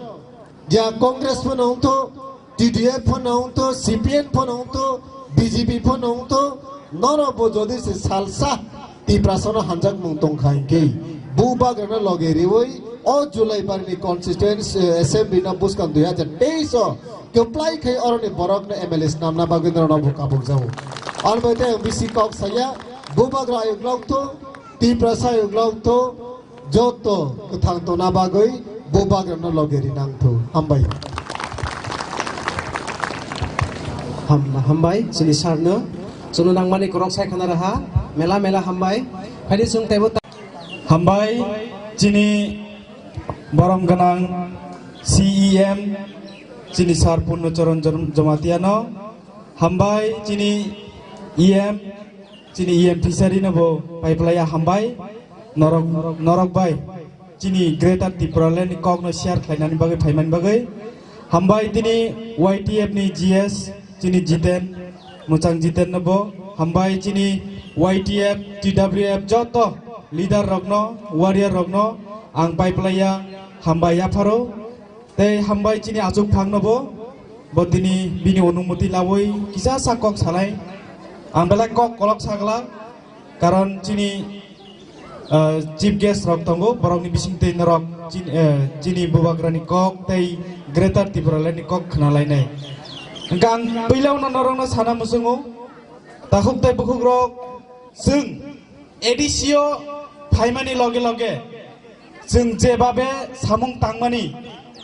ya Congress phano wngtho, T D F phano wngtho, C P M phano wngtho, B J P phano wngtho, norok bo jodi se salsa Tiprasano hanjakmung tongkha hinkhe, bubagrano loge riwi o July barni constituency, eh, assembly no buskang dui hajar teis o kwplai khai oroni borokno M L A snamna bagwi norokno bo kabuk jago. Aro bai tei ang bisi kok saya, bubagra ayuk lok tho, Tiprasa ayuk lok tho, joto kwthang tona bagwi bubagrano loge rinang thu. Hambai. Ham-, hambai, chini sarno. Chwngno nangmani kwrwk sai khna raha. Mela mela hambai. Phaidi chwng teibo ta- Hambai, chini borom gwnang C E M, chini sar Purno Charan Jom-, Jomatiano. Hambai, chini E M, chini E M Fishery no bo paiplaiya hambai. Norok, norok bai chini Greater Tipraland ni kok no share khlainani bagwi phaimani bagwi. Hambai tini Y T F ni G S chini Jiten, Muchang Jiten no bo. Hambai chini Y T F, T W F joto leader rok no, warrior rok no ang paiplaiya hambai yapharo. Tei hambai chini achuk phang no bo, bo tini bini onumoti lawi kisa sa kok salai. Ang belai kok kolok sagla, karon chini, ah, chief guest rok tongo, borok ni bising tei norok chin-, eh, chini bubagra ni kok tei Greater Tipraland ni kok khna lainai. Hwnkhe ang puila no norok no sana muchungo, takhuk tei bukhuk rok, chwng A D C o phaimani loge loge chwng jebabe samung tangmani,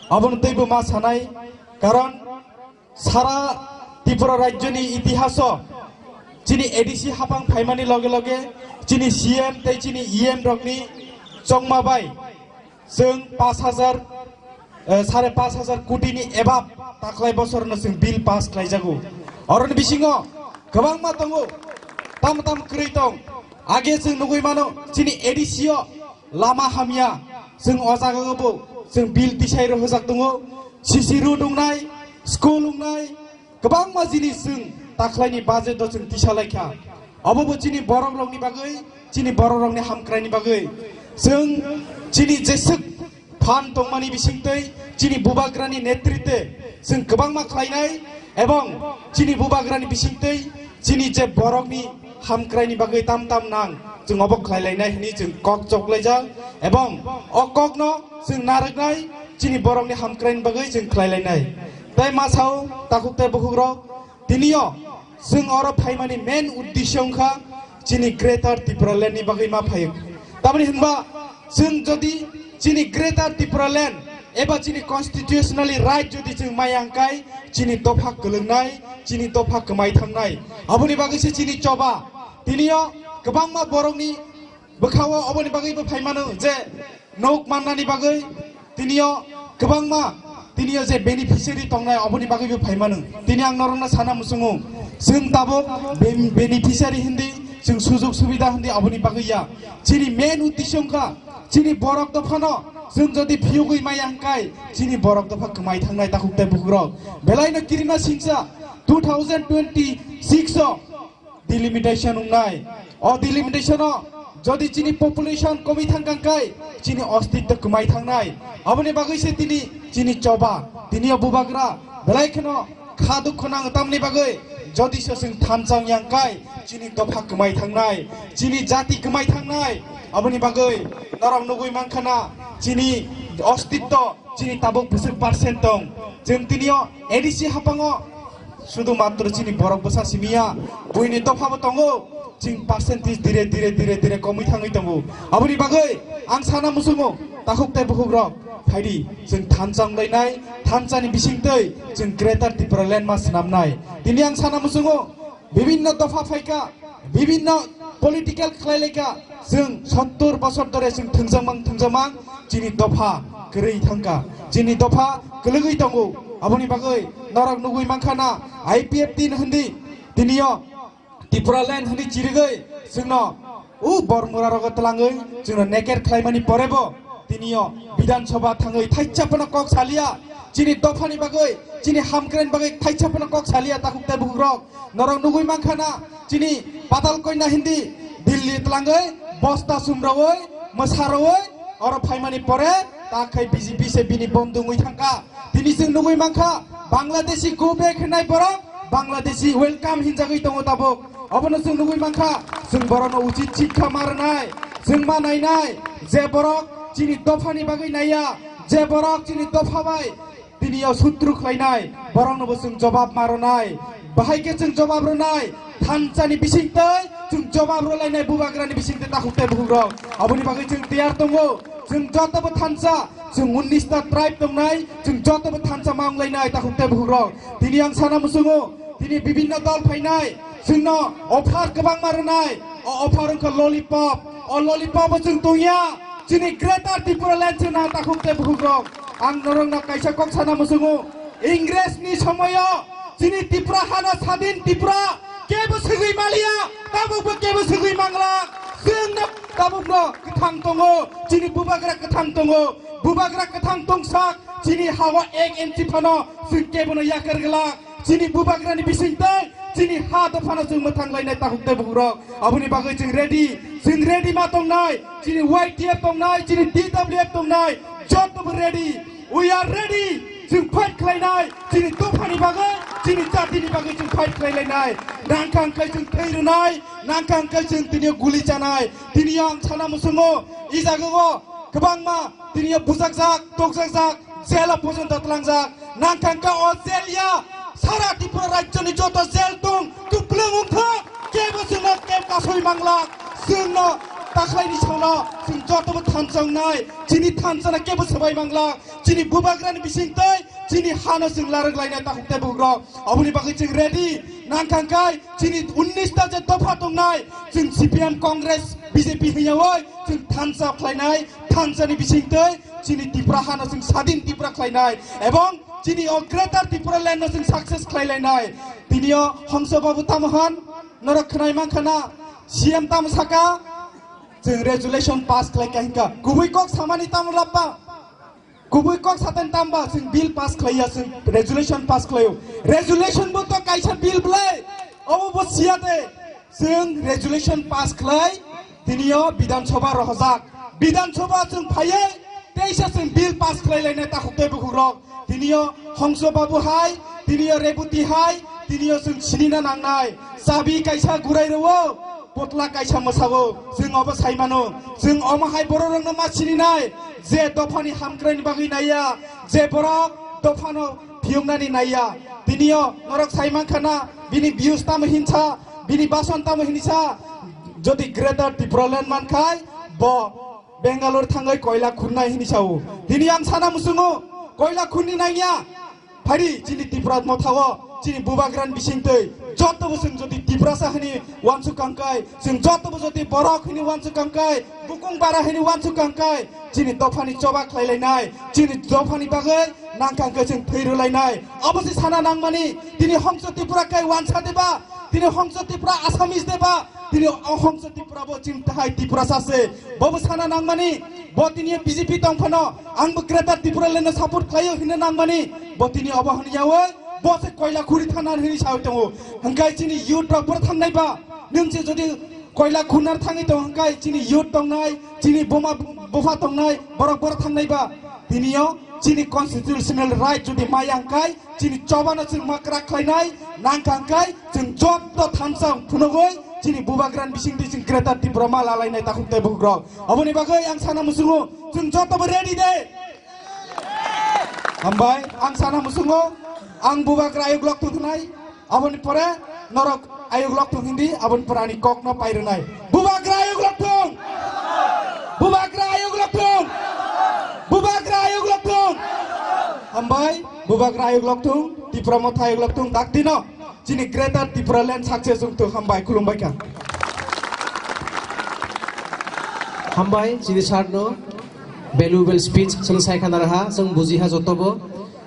abono teibo ma sanai, karon sara Tripura rajyoni itihaso chini A D C hapang phaimani loge loge chini C M tei chini E M rokni chongma bai chwng pash hajar, eh, sare pash hajar koti ni ebab taklai bosorno chwng bill pass khlaijago. Oroni bisingo kwbangma tongo, tamo tamo kwrwi tong. Age chwng nugwi mano, chini A D C o lama hamya, chwng o jaga o bo chwng bill tisai rw hwjak tongo, C C road wngnai, school wngnai, kwbangma jinis chwng takhlaini budget o chwng tisa laikha. Obo bo chini borok rokni bagwi, chini borok rokni hamkraini bagwi. Chwng chini jeswk phan tongmani bisingtwi chini bubagrani netritwe chwng kwbangma khlainai, ebong chini bubagrani bisingtwi chini je borokni hamkraini bagwi tam tam nang chwng obo khlailainai hwnwi chwng kok choklaijak, ebong o kokno chwng narwknai chini borokni hamkraini bagwi chwng khlailainai. Tei ma sao takhuk tei bukhukrok, tinio chwng oro phaimani main uddesyo wngkha chini Greater Tipraland ni bagwi ma phaio. Tamoni hwnba chwng jodi chini Greater Tipraland eba chini constitutionally right jodi chwng maya hwnkhe chini dopha kwlwngnai, chini dopha kwmai thangnai. Aboni bagwi se chini choba. Tinio kwbangma borokni bwkhao oboni bagwi bo phaimano je nok mannani bagwi tinio kwbangma, tinio je beneficiary tongnai, oboni bagwi bo phaimano. Tini ang norokno sana muchungo, chwng tabuk ben-, beneficiary hindi, chwng sujog subida hindi, oboni bagwi ya. Chini main uddesyo wngkha Chini borok dophano chwng jodi phiyogwi maya hwnkhe, chini borok dopha kwmai thangnai takhuk tei bukhukrok. Belaino kirima singsa two thousand twenty-six o delimitation wngnai. O delimitation o jodi chini population komi thangkha hwnkhe, chini ostitto kwmai thangnai. Aboni bagwi se tini chini choba, tini o bubagra belai kheno kha dukhu nango, tamni bagwi jodi se chwng thansa wngya hwnkhe, chini dopha kwmai thangnai, chini jati kwmai thangnai. Aboni bagwi norok nugwi mankha na, chini ostitto, chini tabuk bwswk percent tong. Chwng tini o A D C haphango sudu matro chini borok bwsa simiya, buini dopha bo tongo, chwng percentage dire dire dire dire komwi thangwi tongo. Aboni bagwi ang sana muchungo, takhuk tei bukhukrok, phaidi chwng thansa wnglainai, thansani bisingtwi chwng Greater Tipraland ma swnamnai. Tini ang sana muchungo, bibinno dopha phaikha, bibinno political khlailaikha, chwng sottor bosor dhore chwng thwngjakmang thwngjakmang chini dopha kwrwi thangkha, chini dopha kwlwgwi tongo. Aboni bagwi norok nugwi mankha na, I P F T ni hindi tini o Tipraland hwnwi chirigwi chwngno o Bormura rogo twlangwi chwngno naked khlaimani porebo tini o Bidhan Sabha thangwi thaisa phano kok saliya. Chini dophani bagwi, chini hamkraini bagwi thaisa phano kok saliya, takhuk tei bukhukrok. Norok nugwi mankha na, chini Patal Kanya hindi Delhi twlangwi bosta sumrawi mwsarawi oro phaimani pore ta khai B J P se bini bondhu wngwi thangkha. Tini chwng nugwi mankha, Bangladeshi go back hinai borok, Bangladeshi welcome hinjagwi tongo tabuk. Obono chwng nugwi mankha, chwng borokno uchit sikha ma rwnai, chwng ma nainai, je borok chini dophani bagwi naiya, je borok chini dopha bai tini o sutru khlainai, borokno bo chwng jobab ma rwnai. Bahai khe chwng jobab rwnai, thansani bisingtwi chwng jobab rwlainai, bubagrani bisingtwi takhuk tei bukhukrok. Aboni bagwi chwng tiyar tongo, chwng joto bo thansa, chwng unnish ta tribe tongnai, chwng joto bo thansa ma wnglainai, takhuk tei bukhukrok. Tini ang sana muchungo, tini bibinno dol phainai, chwngno offer kwbangma rwnai, o offer wngkha lollipop, o lollipop bo chwng tongya, chini Greater Tipraland chwngno takhuk tei bukhukrok. Ang norokno kaisa kok sana muchungo, Ingresni somoyo chini Tipra hano sadin Tipra kebo swgwi maliya, tabukbo kebo swgwi mangla. Chwngno tabukno kwthang tongo, chini bubagra kwthang tongo, bubagra kwthang tongsak, chini hawa ek inchi phano chwng kebono yakar glak. Chini bubagrani bisingtwi chini ha dophano chwng mwthang lainai, takhuk tei bukhukrok. Aboni bagwi chwng ready, chwng ready ma tongnai, chini Y T F tongnai, chini T W F tongnai, joto bo ready. We are ready. Chwng fight khlainai, chini dophani bagwi, chini jatini bagwi chwng fight khlailainai. Nangkha hwnkhe chwng thwi rwnai, nangkha hwnkhe chwng tini guli chanai. Tini ang sana muchungo, i jagao kwbangma tini bujakjak, tokjakjak, jela porjonto tlangjak. Nangkha hwnkhe o jel ya sara Tripura rajyoni joto jel tong, kwplwng wngkha, kebo chwngno kebo kasoi mangla. Chwngno takhlaini salo chwng jotobo thansa wngnai, chini thansano kebo swbai mangla. Chini bubagrani bisingtwi chini hano chwng larwk lainai, takhuk tei bukhukrok. Aboni bagwi chwng ready. Nangkha hwnkhe chini unnish ta je dopha tongnai, chwng C P M, Congress, B J P hwnyawi chwng thansa khlainai, thansani bisingtwi chini Tipra hano chwng sadin Tipra khlainai, ebong chini o Greater Tipraland no chwng success khlailainai. Tini o Hongso Babu tamo hwn, norok khwnai mankha na, C M tamo saka, chwng resolution pass khlai kha hinka. Kubui kok samani tamo labba? Kubui kok saten tamba chwng bill pass khlaiya, chwng resolution pass khlaio. Resolution bo to kaisa bill bwlai, obo bo siya de. Chwng resolution pass khlai, tini o Bidhan Sabha rohojak. Bidhan Sabha chwng phaiwi teisa chwng bill pass khlai lainai, takhuk tei bukhukrok. Tini o Hongso Babu hai, tini o Reboti hai, tini o chwng sinina nangnai. Chabi kaisa gurai rwo, potla kaisa mwsao, chwng obo sai mano. Chwng omo hai bororokno ma sininai, je dophani hamkraini bagwi naiya, je borok dophano phiyungnani naiya. Tini o norok sai mankha na, bini views tamo hinsa, bini bason tamo hinsa. Jodi Greater Tipraland mankhai, bo Bangalore thangwi koila khunnai hini sao. Tini ang sana muchungo, koila khunni nangya. Phari chini Tipra mothao, chini bubagrani bisingtwi, joto bo chwng jodi Tiprasa hini wansuk kangkai, chwng joto bo jodi borok hini wansuk kangkai, bukung bara hini wansuk kangkai, chini dophani choba khlailainai, chini dophani bagwi nangkha hwnkhe chwng thwi rwlainai. Abo se sana nangmani, tini Hongso Tipra kai wansa deba, Tini Hongsa Tripura Assamese de ba, tini o Hongsa Tripura bo chini tahai Tripura sase. Bo bo sana nangmani, bo tini B J P tong phano, ang bo Greater Tipraland no support khlaio hino nangmani, bo tini obo hwnyawi, bo se koila khuri thana hini sao tongo. Hwnkhe chini youth rok boro thangnai ba, nwng se jodi koila khunar thangwi tong hwnkhe chini youth tongnai, chini buma bupha tongnai, borok boro thangnai ba. Tiniyo chini constitutional right jodi maya hwnkhe, chini chobano chwng ma kwrak khlainai, nangkha hwnkhe chwng joto thansa phunugwi chini bubagrani bisingtwi chwng Greater Tripura ma lalainai takhuk tei bukhuk rok. Aboni bagwi ang sana muchungo chwng jotobo ready de? Hambai, ang sana muchungo ang bubagra ayuk lok thungnai. Aboni pore norok ayuk lok thung hindi, aboni pore ani kok no pai rwnai. Bubagra ayuk lok thung! Bubagra ayuk lok thung! Bubagra ayuk lok thung! Hambai, bubagra ayuk lok thung, Tipra Motha ayuk lok thung, dak dino chini Greater Tipraland success wng thung, hambai, khulumbai kha. Hambai, chini sir no valuable speech chwng sai khana raha, chwng buji ha joto bo.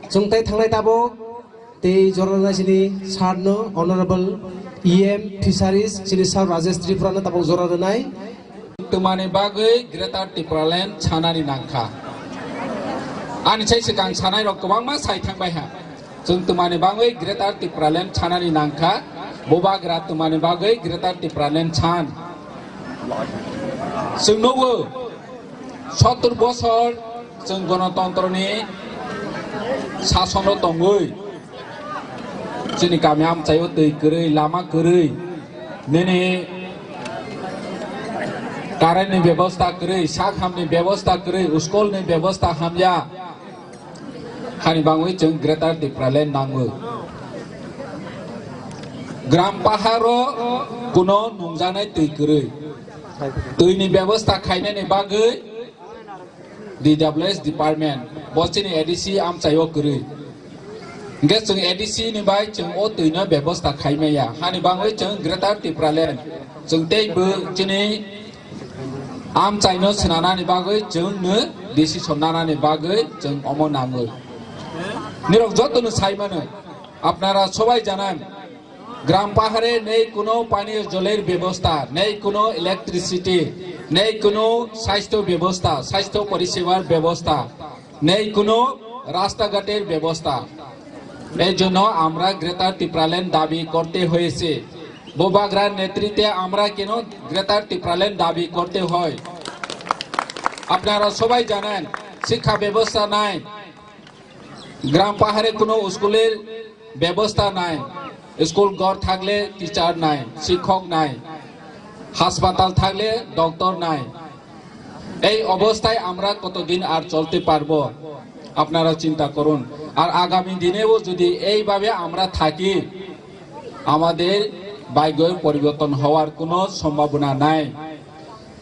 Chwng tai thangnai tabok. Tei jora rwnai chini sir no, Honorable E M Fisheries, chini sir Rajesh Tripura no tabok jora rwnai. Twmani bagwi Greater Tipraland sanani nangkha. Ani sai swkang sanai rok kwbangma sai thangbai ha. Chwng twmani bagwi Greater Tipraland sanani nangkha. Bubagra twmani bagwi Greater Tipraland san. Chwng nugo, sottor bosor chwng gonotontroni sasono tongwi, chini kami amchaio twi kwrwi, lama kwrwi, nini current ni bebosta kwrwi, sak hamni bebosta kwrwi, school ni bebosta hamya. Hani bangwi chwng Greater Tipraland nango. Gram paharo kuno nungjanai twi kwrwi. Twini bebosta khainani bagwi D W S department, bo chini A D C amchaio kwrwi. Hwnkhe chwng A D C ni bai chwng o twino bebosta khaimaya. Hani bangwi chwng Greater Tipraland. Chwng teibo chini amchaino swnanani bagwi chwngno decision nanani bagwi chwng omo nango. Nirok jotono sai mano, apnara sobai janan, gram pahare nei kuno pani joler bebosta, nei kuno electricity, nei kuno sasthyo bebosta, sasthyo porisebar bebosta, nei kuno rasta ghater bebosta. এই জন্য আমরা গ্রেটার টিপ্রাল্যান্ড দাবি করতে হয়েছে। বুবাগ্রার নেতৃত্বে আমরা কেন গ্রেটার টিপ্রাল্যান্ড দাবি করতে হয়? আপনারা সবাই জানেন, শিক্ষা ব্যবস্থা নাই, গ্রাম পাহাড়ে কোনো স্কুলের ব্যবস্থা নাই, স্কুল ঘর থাকলে টিচার নাই, শিক্ষক নাই, হাসপাতাল থাকলে ডক্টর নাই। এই অবস্থায় আমরা কতদিন আর চলতে পারবো? আপনারা চিন্তা করুন। আর আগামী দিনেও যদি এইভাবে আমরা থাকি, আমাদের ভাগ্যের পরিবর্তন হওয়ার কোনো সম্ভাবনা নাই।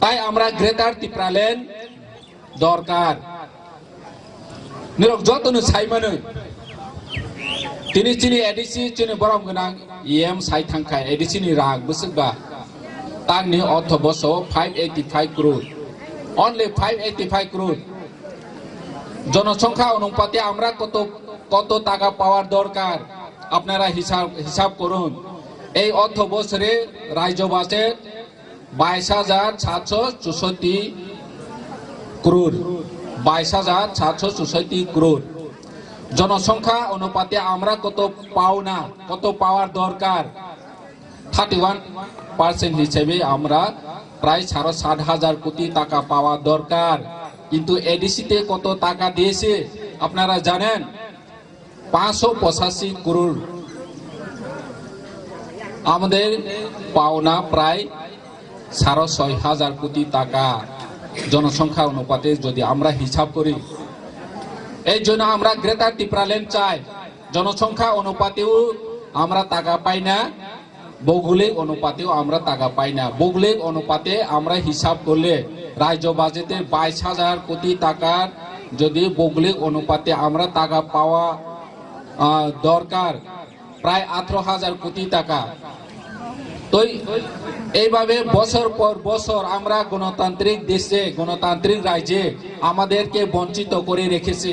তাই আমরা গ্রেটার টিপ্রাল্যান্ড দরকার। Nirok jotono sai mano. Tini chini A D C chini borom gwnang E M sai thangkha A D C ni rang bwswk ba. Tangni ortho boso five eighty five crore. Only five eighty five crore. জনসংখ্যা অনুপাতে আমরা কত, কত টাকা পাওয়ার দরকার? আপনারা হিসাব, হিসাব করুন। এই অর্থ বছরে রাজ্য বাজেট বাইশ হাজার সাতশো চৌষট্টি ক্রোড়, বাইশ হাজার সাতশো চৌষট্টি ক্রোড়। জনসংখ্যা অনুপাতে আমরা কত পাওনা, কত পাওয়ার দরকার? থার্টি ওয়ান পার্সেন্ট হিসেবে আমরা প্রায় সাড়ে সাত হাজার কোটি টাকা পাওয়া দরকার। কিন্তু এডিসিতে কত টাকা দিয়েছে আপনারা জানেন? পাঁচশো পঁচাশি করোড়। আমাদের পাওনা প্রায় সাড়ে ছয় হাজার কোটি টাকা। জনসংখ্যা অনুপাতে যদি আমরা হিসাব করি, এই জন্য আমরা গ্রেটার টিপ্রাল্যান্ড চাই। জনসংখ্যা অনুপাতেও আমরা টাকা পাই না, ভৌগোলিক অনুপাতেও আমরা টাকা পাই না। ভৌগোলিক অনুপাতে আমরা হিসাব করলে রাজ্য বাজেটে বাইশ হাজার কোটি টাকার যদি ভৌগোলিক অনুপাতে আমরা টাকা পাওয়া, আহ, দরকার প্রায় আঠারো হাজার কোটি টাকা। তো এইভাবে বছর পর বছর আমরা গণতান্ত্রিক দেশে, গণতান্ত্রিক রাজ্যে আমাদেরকে বঞ্চিত করে রেখেছে।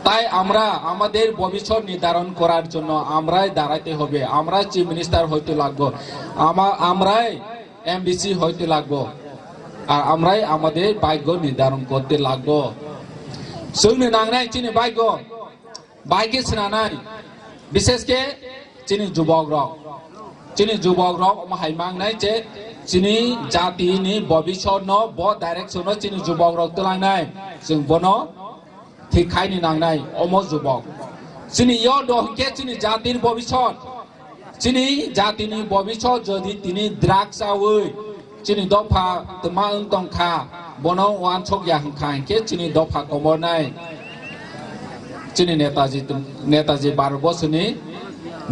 তাই আমরা আমাদের ভবিষ্যৎ নির্ধারণ করার জন্য আমরাই দাঁড়াতে হবে। আমরা চিফ মিনিস্টার হইতে লাগবো, আমা-, আমরাই এমডিসি হইতে লাগবো, আর আমরাই আমাদের ভাগ্য নির্ধারণ করতে লাগবো। Chwngno nangnai chini bhagyo, bhagyo swnanai, bishesh khe chini jubok rok, chini jubok rok omo hai mangnai je chini jati ni bobisor no bo direction no chini jubok rok twlangnai, chwng bono thik khaini nangnai omo jubok. Chini yo do hwnkhe chini jatir bobisor, chini jatini bobisor jodi tini drugs chawi chini dopha twma wng tongkha, bono wansok ya hwnkha hwnkhe chini dopha komornai. Chini Netaji, Netaji baro bosoni,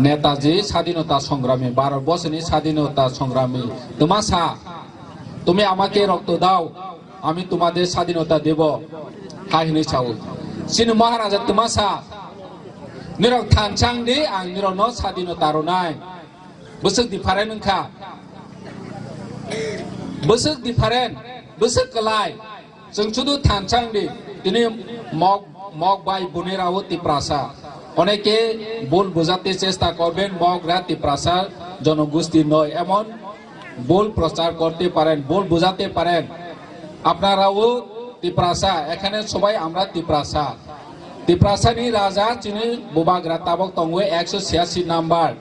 Netaji sadinota songrami, baro bosoni sadinota songrami twma sa, "Tumi amake rokto dao, ami tumader sadinota debo," hai hwnwi sao. Chini Maharaja twma sa, "Nirok thansa wng di, ang nirokno sadinota rwnai." Bwswk different wngkha. Bwswk different, bwswk kwlai. Chwng sudu thansa wng di. Tini Mog, Mog bai bunirao Tiprasa. অনেকে ভুল বোঝাতে চেষ্টা করবেন, মগরা তিপ্রাসা জনগোষ্ঠী নয়, এমন ভুল প্রচার করতে পারেন, ভুল বোঝাতে পারেন। আপনারাও তিপ্রাসা, এখানে সবাই আমরা Tiprasa. Tiprasani raja chini bubagra tabok tongwi ekso chiyasi number.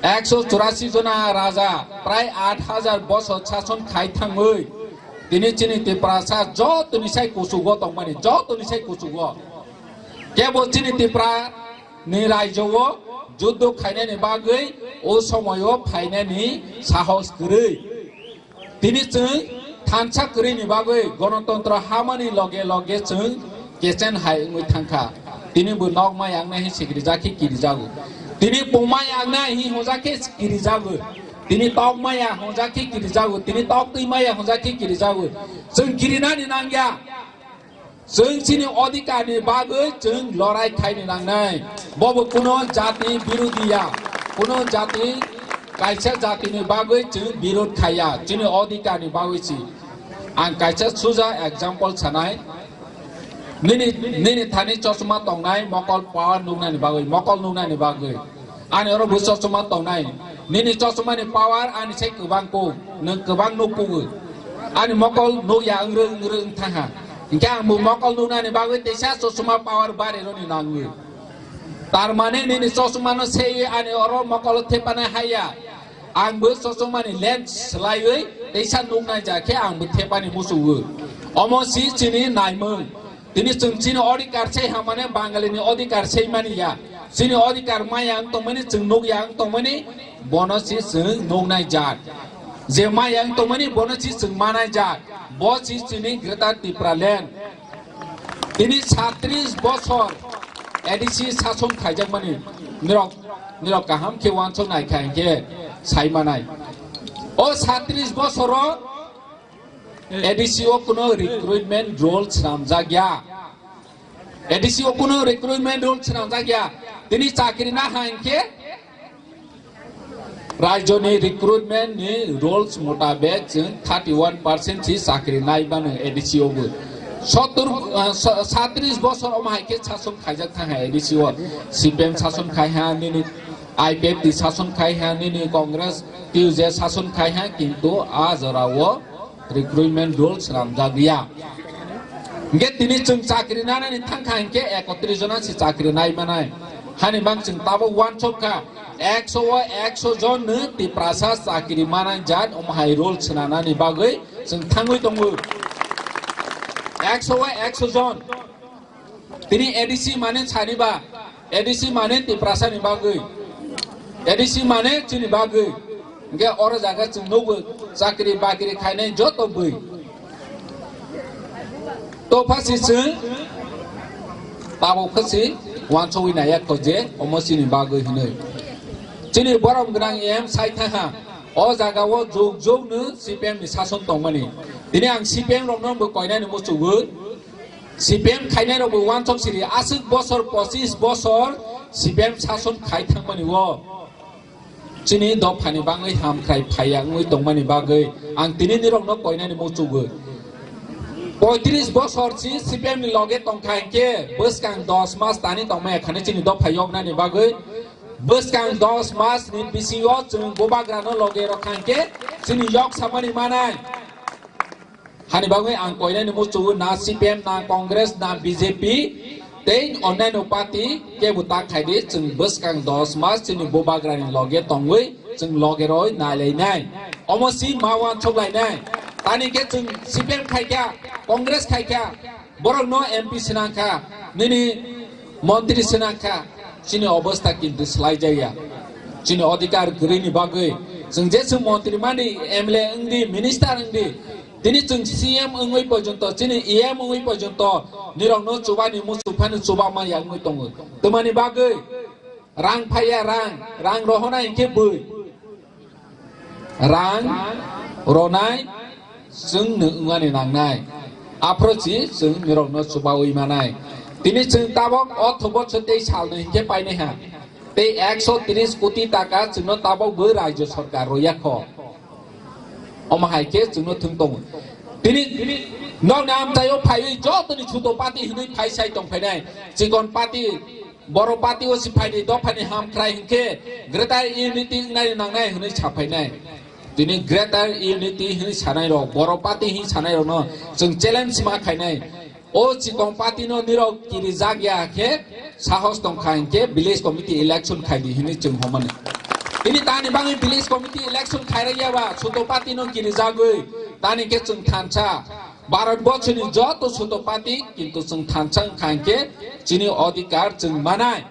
Ekso churasi jona raja, prai aat hajar bosor sason khai thangwi, tini chini Tiprasa jotoni sai kuchugo tongmani, jotoni sai kuchugo. Kebo chini Tipra ni raijo o juddo khainani bagwi o somoyo phainani sahos kwrwi. Tini chwng thansa kwrwini bagwi gonotontro hamani loge loge chwng kechen hai wngwi thangkha. Tini bo nok maya wngnai hi sikiri jakhe kiri jago. Tini puma ya wngnai hi hojakhe kiri jago. Tini tok maya hojakhe kiri jago. Tini tok twi maya hojakhe kiri jago. Chwng kirinani nangya. Chwng chini odhikar ni bagwi chwng lorai khaini nangnai. Bobo kuno jati birodhi ya, kuno jati, kaisa jati ni bagwi chwng birod khaiya, chini odhikar ni bagwi si. Ang kaisa suja example sanai. Nini, nini thani chosma tongnai mokol power nuknani bagwi, mokol nuknani bagwi. Ani oro bo chosma tongnai. Nini chosma ni power ani sai kwbang kuk. Nwng kwbang nuk kugo. Ani mokol nuk ya wngro wngro wng thangha. Hinkhe ang bo mokol nuknani bagwi teisa chosma power bari roni nango. Tar mane nini chosma no sei ani oro mokol thepana haya. Ang bo chosma ni lens slaiwi teisa nuknai ja khe ang bo thepani musugo. Omo si chini naimung. Tini chwng chini odhikar sei hamane Bangali ni odhikar sei mani ya. Chini odhikar maya wng tongmani chwng nuk ya wng tongmani bono si chwng nuknai jat. Je maya wng tongmani bono si chwng manai jat. Bo si chini Greater Tipraland. Tini satris bosor A D C sason khaijakmani nirok, nirok kaham khe wansok nai kha hinkhe sai manai. O satris bosoro A D C o kuno recruitment roll swnamjak ya. A D C o kuno recruitment roll swnamjak ya. Tini chakri na ha hinkhe rajyoni recruitment ni rules motabek chwng thirty one percent si chakri nai mano A D C o bo. Sottor, ah, sa-, satris bosor omo hai khe sason khaijak thang ha A D C o. C P M sason khai ha nini, I P F T sason khai ha nini, Congress T U J sason khai ha, kintu a jora o recruitment rules swnamjak ya. Hinkhe tini chwng chakri nanani thangkha hinkhe ekotris jona se chakri nai manai. Hani mang chwng tabuk wansok kha, ekso o ekso jon no Tiprasa chakri manai jat omo hai rules swnanani bagwi chwng thangwi tongo. Ekso o ekso jon. Tini A D C mane saniba, A D C mane Tiprasa ni bagwi, A D C mane chini bagwi. Hinkhe oro jaga chwng nukgo chakri bakri khainai joto bwi. To phasi chwng tabuk phasi wansogwi naiya kho je omo chini bagwi hinwi. Chini borom gwnang M sai thangha o jaga o jug jug no C P M ni sason tongmani. Tini ang C P M rokno bo koinani muchugwi. C P M khainai rok bo wansok siri aswk bosor, pochis bosor C P M sason khai thangmani o. Chini dophani bangwi hamkrai phaiya wngwi tongmani bagwi ang tini nirokno koinani muchugwi. Poitris bosor si C P M ni loge tongkha hinkhe bwskang dos mas tani tongmaya khani chini dopha yoknani bagwi bwskang dos mas ni bisingo chwng bubagrano loge rokha hinkhe chini yok samani manai. Hani bagwi ang koinani muchungo na C P M, na Congress, na B J P, tei onnaino party kebo ta khaidi, chwng bwskang dos mas chini bubagrani loge tongwi chwng loge roi nailainai. Omo si ma uansuk lainai. Tani khe chwng C P M khaikha, Congress khaikha, borokno M P swnangkha, nini montri swnangkha, chini obostha kintu swlaijakya. Chini odhikar kwrwini bagwi chwng je chwng montri mani, M L A wngdi, minister wngdi, tini chwng C M wngwi porjonto, chini E M wngwi porjonto nirokno chubani muchung phano chubama ya wngwi tongo. Twmani bagwi rang phaiya rang, rang rohonai hinkhe bui. Rang ronai chwngno wngmani nangnai. Aphro si chwng nirokno chubawi manai. Tini chwng tabok o thubok se tei salno hinkhe painai ha. Tei ekso tris koti taka chwngno tabok bo rajyo sorkar roya kho. Omo hai khe chwngno thwng tongo. Tini nokni amchaio phaiwi jotoni chuto party hinwi phai sai tong phainai. Chikon party, boro party o si phaidi dophani hamkrai hinkhe greater unity wngnai nangnai hinwi sa phainai. Tini greater unity hinwi sanai rok, boro party hinwi sanai rokno chwng challenge ma khainai. O chikon party no nirok kirijak ya khe sahos tongkha hinkhe village committee election khaidi hinwi chwng homani. Tini tani bagwi village committee election khairaya ba chuto party no kirijagwi tani khe chwng thansa. Bharat borsoni joto chuto party kintu chwng thansa wngkha hinkhe chini odhikar chwng manai.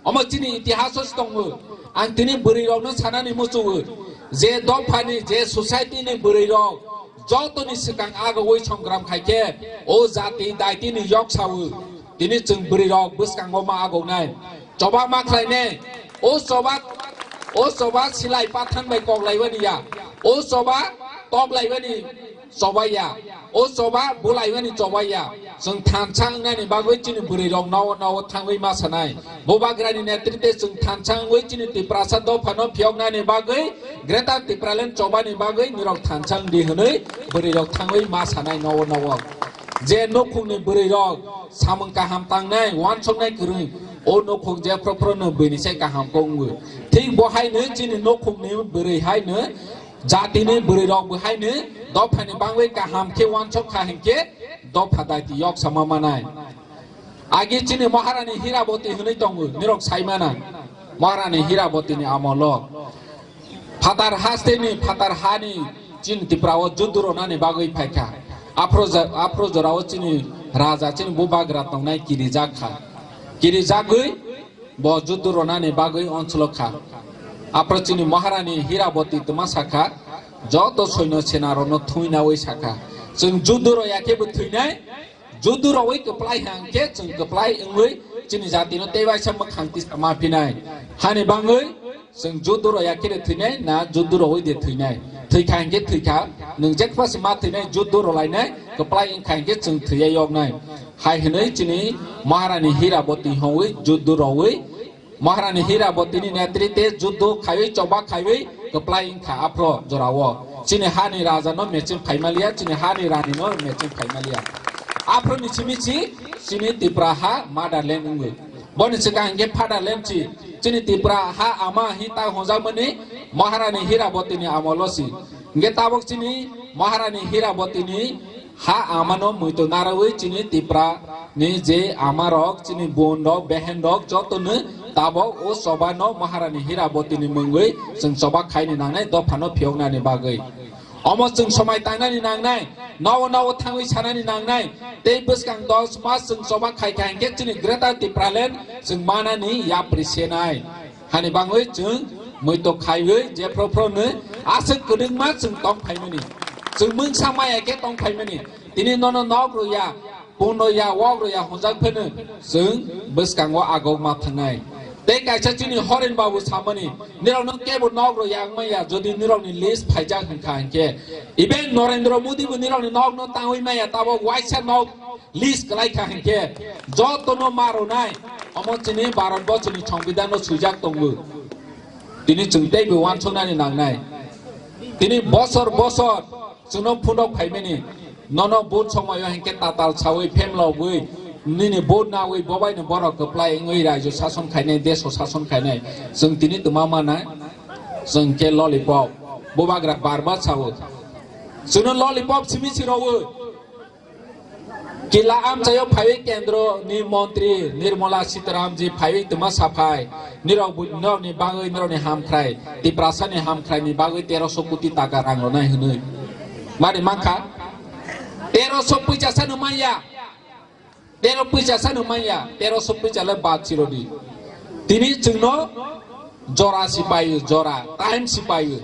Omo chini itihaso se tongo. Ang tini bwrwi rokno sanani muchungo. Je dophani, je society ni bwrwi rok jotoni swkang agogwi songram khaikhe o jati daiti ni yok sao. Tini chwng bwrwi rok bwskango ma agognai. Choba ma khlainai. O choba, o choba silai pathan bai kok laibani ya. O choba tok laibani chobaiya. O choba bulaimani chobaiya. Chwng thansa wngnani bagwi chini bwrwi rok nowo nowo thangwi ma sanai. Bubagrani netrite chwng thansa wngwi chini Tiprasa dophano phiyoknani bagwi Greater Tipraland chobani bagwi nirok thansa wngdi hwnwi bwrwi rok thangwi ma sanai nowo nowo. Je nukhungni bwrwi rok samung kaham tangnai, wansoknai kwrwng, o nukhung jephru phru no bini sai kaham kok wngwi. Thik bo haino chini nukhungni bwrwi haino jatini bwrwi rok bo haino dophani bagwi kaham khe wansok kha hinkhe dopha daiti yok sama manai. Agi chini Maharani Hiraboti hwnwi tongo, nirok sai mana. Maharani Hirabotini amolo phatar hasteni, phatar hani chini Tiprao juddu ronani bagwi phaikha. Aphro ja-, aphro jorao chini raja, chini bubagra tongnai kirijak kha. Kirijagwi bo juddu ronani bagwi onchlo kha. Aphro chini Maharani Hiraboti twma sakha, joto soino sena rokno thwinawi sakha, chwng juddu roya khe bo thwinai, juddu rowi kwplai hangkhe chwng kwplai wngwi chini jatino tei waisa mwkhang tisa ma phinai. Hani bagwi chwng juddu roya khe de thwinai na juddu rowi de thwinai? Thwikha hangkhe thwikha, nwng jekphasi ma thwinai, juddu rolainai, kwplai wngkha hangkhe chwng thwiya yoknai. Hai hwnwi chini Maharani Hiraboti hongwi juddu rowi, Maharani Hirabotini netrite juddu khaiwi choba khaiwi kwplai wngkha aphro jorao. Chini hani rajano meching phaimaliya, chini hani ranino meching phaimaliya. Aphro michi michi chini Tipra ha motherland wngwi. Boni swkang hwnkhe fatherland si, chini Tipra ha ama hi ta hwnjakmani Maharani Hirabotini amolo si. Hwnkhe tabok chini Maharani Hirabotini ha amano muitu narawi chini Tipra ni je ama rok, chini bun rok, behen rok jotono tabok o choba no Maharani Hiraboti ni mungwi chwng choba khaini nangnai, dophano phiyoknani bagwi. Omo chwng somai tangnani nangnai, nowo nowo thangwi sanani nangnai, tei bwskang dos mas chwng choba khai kha hinkhe chini Greater Tipraland chwng manani yapri senai. Hani bagwi chwng muitu khaiwi jephru phru no aswk kwdwkma chwng tong phaimani. Chwng mungsa maya khe tong phaimani. Tini nono nok rwya, pun rwya, wok rwya hwnjak phano chwng bwskango agok ma thangnai. Tei kaisa chini Horen Babu samani, nirok no kebo nok rwya wngmaya, jodi nirok ni list phaijak hwnkha hinkhe, even Narendra Modi bo nirok ni nok no tangwi maya, tabok waisa nok list kwlai kha hinkhe jotono ma rwnai. Omo chini Bharat borsoni Songbidan no swijak tongo. Tini chwng teibo uansuknani nangnai. Tini bosor bosor chwngno phunuk phaimani. Nono vote somoyo hinkhe tatal sawi phemlogwi nini vote nawi bobaino borok kwplai wngwi raijyo sason khainai, deso sason khainai. Chwng tini twma manai, chwng khe lollipop. Bubagra barba sawo. Chwngno lollipop simi sirowo. Kila amchaio phaiwi kendro ni montri Nirmala Sitaramji phaiwi twma saphai. Nirok bu-, nirokni bagwi nirokni hamkhrai. Tiprasani hamkhraini bagwi teroso koti taka rang rwnai hwnwi. Mani mankha? Teroso puisa sano manya. Tero puisa sano manya. Teroso puisa le bad chirodi. Tini chwngno jora si paio, jora. Time si paio.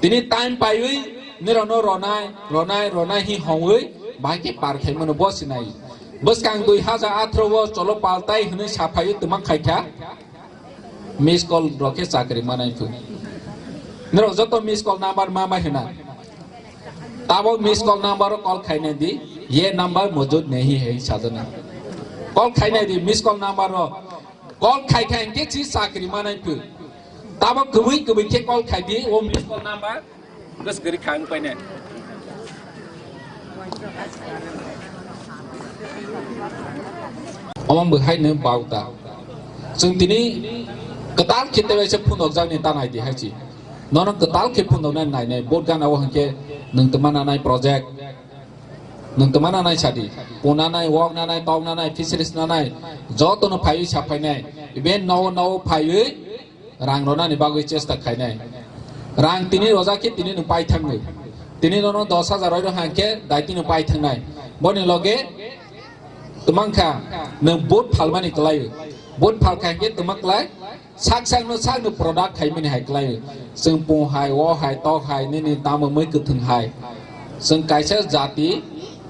Tini time paiwi nirokno ronai, ronai, ronai hi hongwi bahai khe par khaimano bo sinai. Bwskang dui hajar atharo o cholo paltai hwnwi saphaiwi twma khaikha. Miss call rok khe chakri manai phu. Nirok joto miss call number ma bai hwna. Tabok miss call number o call khainai di, ye number mojud nahi hai sajana. Call khainai di, miss call number o call khai khai hwnkhe chi chakri manai phu. Tabok kwbwi kwbwi khe call khai di, o miss call number. Gas gari khang paine. Omo bwhai no bauta. Chwng tini kwtal khe tebai se phunok jakni ta nai di hai chi. Nono kwtal khe phunok nai nai nai. Bot gana o hwnkhe nwng twma nanai project. Nwng twma nanai sadi. Puna nai, wok nanai, tok nanai, fisheries nanai. Joto no phaiwi sa phainai. Even no no phaiwi rang rwnani bagwi chesta khainai. Rang tini rojak khe tini nwng pai thangwi. Tini nono dos hajar roi rw hang khe dai tini pai thangnai. Boni loge twmang kha nwng vote phalmani kwlaiwi. Vote phal kha khe twma kwlai sak sak no sak no product khaimani hai kwlaiwi. Chwng pung hai, o hai, tok hai, nini tamo mui kwthwng hai. Chwng kaisa jati,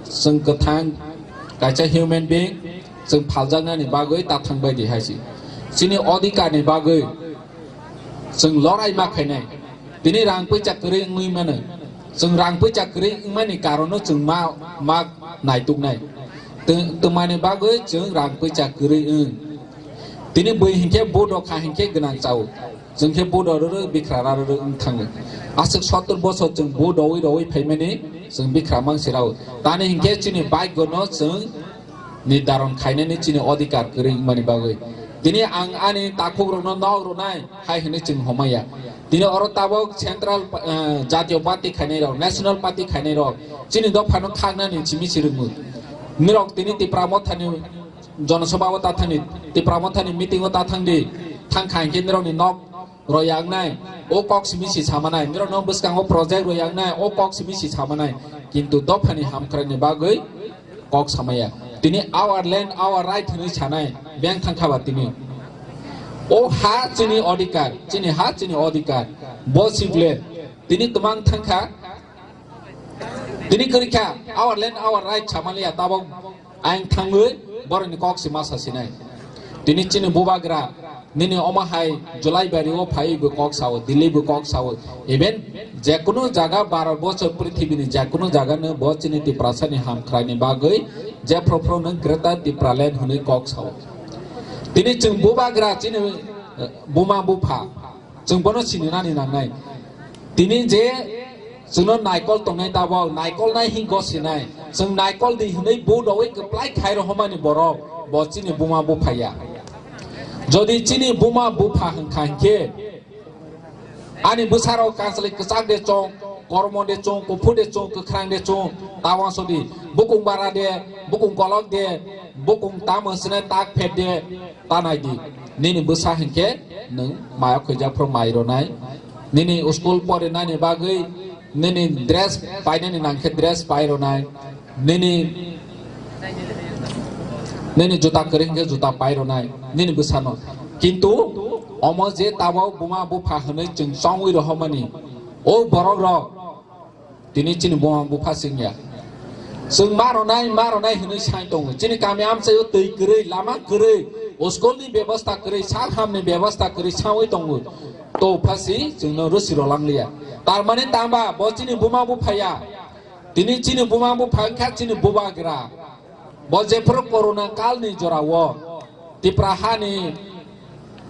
chwng kwthang, kaisa human being, chwng phaljaknani bagwi tathang bai di hai si. Chini odhikar ni bagwi chwng lorai ma khainai. Tini rang puisa kwrwi wngwi mano. Chwng rang puisa kwrwi wngmani karono chwng ma, ma naituknai. Tw-, twmani bagwi chwng rang puisa kwrwi wng. Tini bui hinkhe bodo kha hinkhe gwnang chao. Chwng khe bodo rwrw bikra rarwrw wng thango. Aswk sottor bosor chwng bodo wi rowi phaimani chwng bikra mang sirao. Tani hinkhe chini bike gono chwng nirdaron khainani chini odhikar kwrwi wngmani bagwi. Tini ang ani takhukrokno nok rwnai hai hwnwi chwng homaya. Tini oro tabok central, eh, jatiyo party khainai rok, national party khainai rok chini dophano khaknani chimi chirwngmung. Nirok tini Tipra Mothani jonosabha o ta thangdi, Tipra Mothani meeting o ta thangdi, thang kha hinkhe nirokni nok royangnai, o kok simi si samanai, nirokno bwskango project royangnai, o kok simi si samanai, kintu dophani hamkraini bagwi kok samaya. Tini our land, our right hwnwi sanai, beng thangkha ba tini. O ha chini odhikar, chini ha chini odhikar, bo siblet, tini twmang thangkha, tini kwrwikha, our land, our right samaliya, tabok ang thangwi borokni kok si masa sinai. Tini chini bubagra, nini omo hai July bari o phai bo kok sao, Delhi bo kok sao. Even jekunu jaga Bharat borsor prithibini jekunu jaga no bo chini Tiprasani hamkraini bagwi jephru phru no Greater Tipraland hwnwi kok sao. Tini chwng bubagra chini, eh, buma bupha. Chwng bono sininani nangnai. Tini je chwngno naikol tongnai tabok, naikol nai hingko sinai. Chwng naikol di hwnwi bu dowi kwplai khai rohormani borok, bo chini buma bupha ya. Jodi chini buma bupha hwnkha hinkhe, ani bwsarok kansalwi kwchak de chong, kormo de chong, kuphur de chong, kwkhrang de chong, tabok sodi, bukung bara de, bukung kolok de, bukung tamo swnai tak phet de, ta nai di, nini bwsa hinkhe nwng maya khuijak phuru mai rwnai, nini school porinani bagwi nini dress painani nangkhe dress pai rwnai, nini, nini juta kwrwi hinkhe juta pai rwnai nini bwsano. Kintu omo je tabok buma bupha hwnwi chwng chongwi rohormani, o borok rok tini chini buma bupha singya. Chwng ma rwnai, ma rwnai hwnwi sai tongo. Chini kami amchaio twi kwrwi, lama kwrwi, school ni bebostha kwrwi, sal hamni bebostha kwrwi saui tongo. To phasi chwngno rwsi rolangliya. Tar mani tangba bo chini buma bupha ya. Tini chini buma bupha wngkha chini bubagra. Bo jephuru corona kalni jorao Tipra hani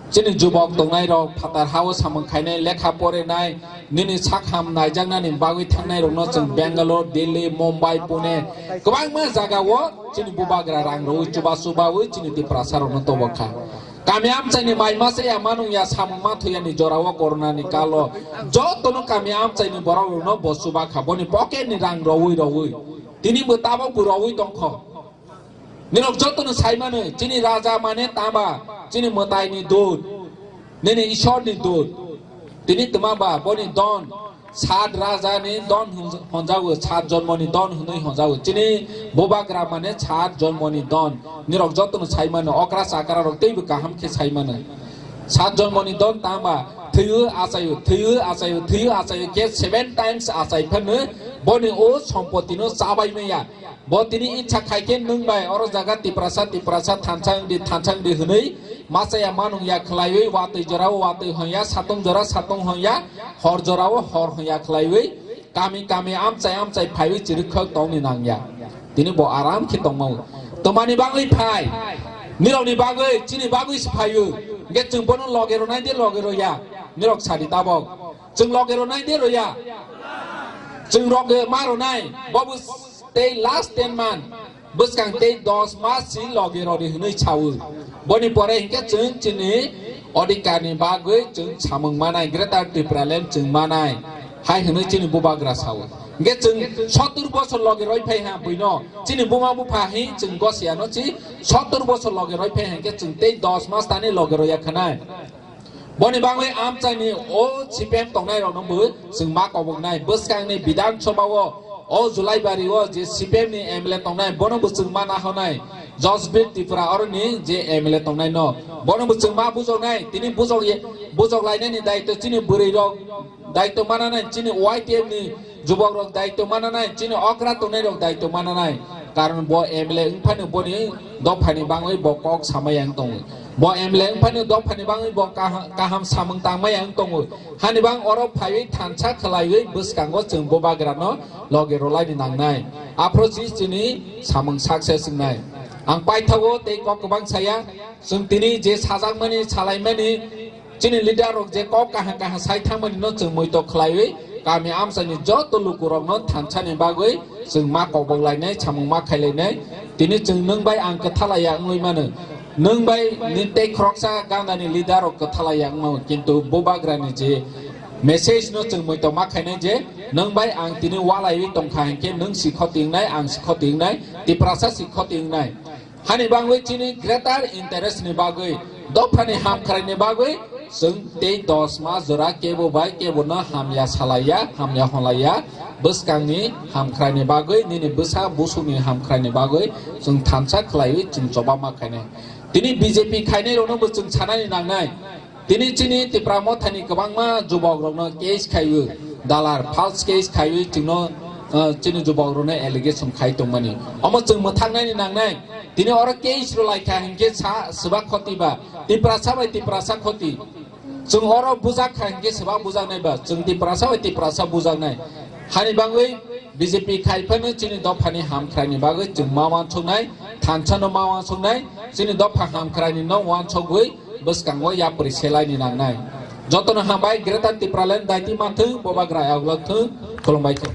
Chini jubok tongnai rok phatar hao samung khainai, lekha porinai, nini sak ham naijaknani bagwi thangnai rokno chwng Bangalore, Delhi, Mumbai, Pune, kwbangma jaga o chini bubagra rang rwi chuba chubawi chini Tiprasa rokno tobok kha. Kami amchaini mai masa ya manung ya samung ma thuyani jora o corona ni kalo jotono kami amchaini borok rokno bo chuba kha, boni pocket ni rang rwi rwi. Tini bo tabok bo rwi tongkho. Nirok jotono sai mano, chini raja mane tama, chini mwtai ni dut, nini Ishwar ni dut. Tini tma ba, boni don, sat raja ni don hwn-, honjago, sat jonmo ni don hwnwi honjago. Chini bubagra mane sat jonmo ni don. Nirok jotono sai mano, okra chakra rok teibo kaham khe sai mano. Sat jonmo ni don tama, thwiyo achayo, thwiyo achayo, thwiyo achayo khe seven times achai phano boni o sompoti no chabai maya. Bo tini icha khai khe nwng bai oro jaga Tiprasa, Tiprasa thansa wng di, thansa wng di hwnwi masa ya manung ya khlaiwi watwi jora o watwi hwn ya, satung jora satung hwn ya, hor jora o hor hwn ya khlaiwi kami kami amchai amchai phaiwi chirwk khok tongni nang ya. Tini bo aram khe tongma o. Twmani bagwi phai? Nirokni bagwi, chini bagwi se phaio. Hwnkhe chwng bono loge rwnai de loge rwya? Nirok sadi tabok. Chwng loge rwnai de rwya? Chwng loge ma rwnai. Bo bo tei last ten man, bwskang tei dos mas si loge rodi hwnwi sawo. Boni pore hinkhe chwng chini odhikar ni bagwi chwng samung manai, Greater Tipraland chwng manai, hai hwnwi chini bubagra sawo. Hinkhe chwng sottur bosor loge roi phai ha buino, chini buma bupha hi chwng gosiya no si sottur bosor loge roi phai ha, hinkhe chwng tei dos mas tani loge roya khanai. Boni bagwi amchaini o C P M tongnai rokno bo chwng ma koboknai, bwskangni Bidhan Sabha o, o Julaibari o je C P M ni M L A tongnai, bono bo chwng ma nahonai, Jasbir Tripura oroni je M L A tongnai no, bono bo chwng ma bujoknai, tini bujok ye, bujok lainani daitw chini bwrwi rok daitw mananai, chini Y T F ni jubok rok daitw mananai, chini okra tongnai rok daitw mananai. Karon bo M L A wngphano boni dophani bagwi bo kok samaya wng tongo. Bo M L A wngphano dophani bagwi bo kaha-, kaham samung tangmaya wng tongo. Hani bang oro phaiwi thansa khwlaiwi bwskango chwng bubagrano loge rwlaini nangnai. Aphuru si chini samung success wngnai. Ang paithago tei kok kwbang saya, chwng tini je sajakmani, salaimani, chini leader rok je kok kaham kaham sai thangmani no chwng muitok khlaiwi kami amchaini joto lukurokno thansani bagwi chwng ma kobok lainai, samung ma khailainai. Tini chwng nwng bai ang kwthalaiya wngwi mano, nwng bai ni tei khoroksa gandani leader rok kwthalaiya wngmano, kintu bubagrani je message no chwng muitok ma khainai je nwng bai ang tini walaiwi tongkha hinkhe nwng si khoti wngnai, ang si khoti wngnai, Tiprasa si khoti wngnai. Hani bagwi chini greater interest ni bagwi, dophani hamkrai ni bagwi, chwng tei dos mas jora kebo bai kebo no hamya salaiya, hamya honlaiya, bwskangni hamkrai ni bagwi, nini bwsa busukni hamkrai ni bagwi, chwng thansa khwlaiwi chwng choba ma khainai. Tini B J P khainai rokno bo chwng sanani nangnai. Tini chini Tipra Mothani kwbangma jubok rokno case khaiwi, dalar false case khaiwi chwngno, uh, chini jubok rokno allegation khai tongmani. Omo chwng mwthangnaini nangnai. Tini oro case rw lai kha hinkhe sa swbak khoti ba, Tiprasa bai Tiprasa khoti. Chwng oro bujak kha hinkhe swbak bujaknai ba, chwng Tiprasa bai Tiprasa bujaknai. Hani bagwi B J P khai phano chini dophani hamkrai ni bagwi chwng ma wansuknai, thansa no ma wansuknai, chini dopha hamkrai ni no wansugwi bwskango yapri selai ni nangnai. Jotono hambai, Greater Tipraland daiti manthung, bubagra yaglak thung, khulumbai thung.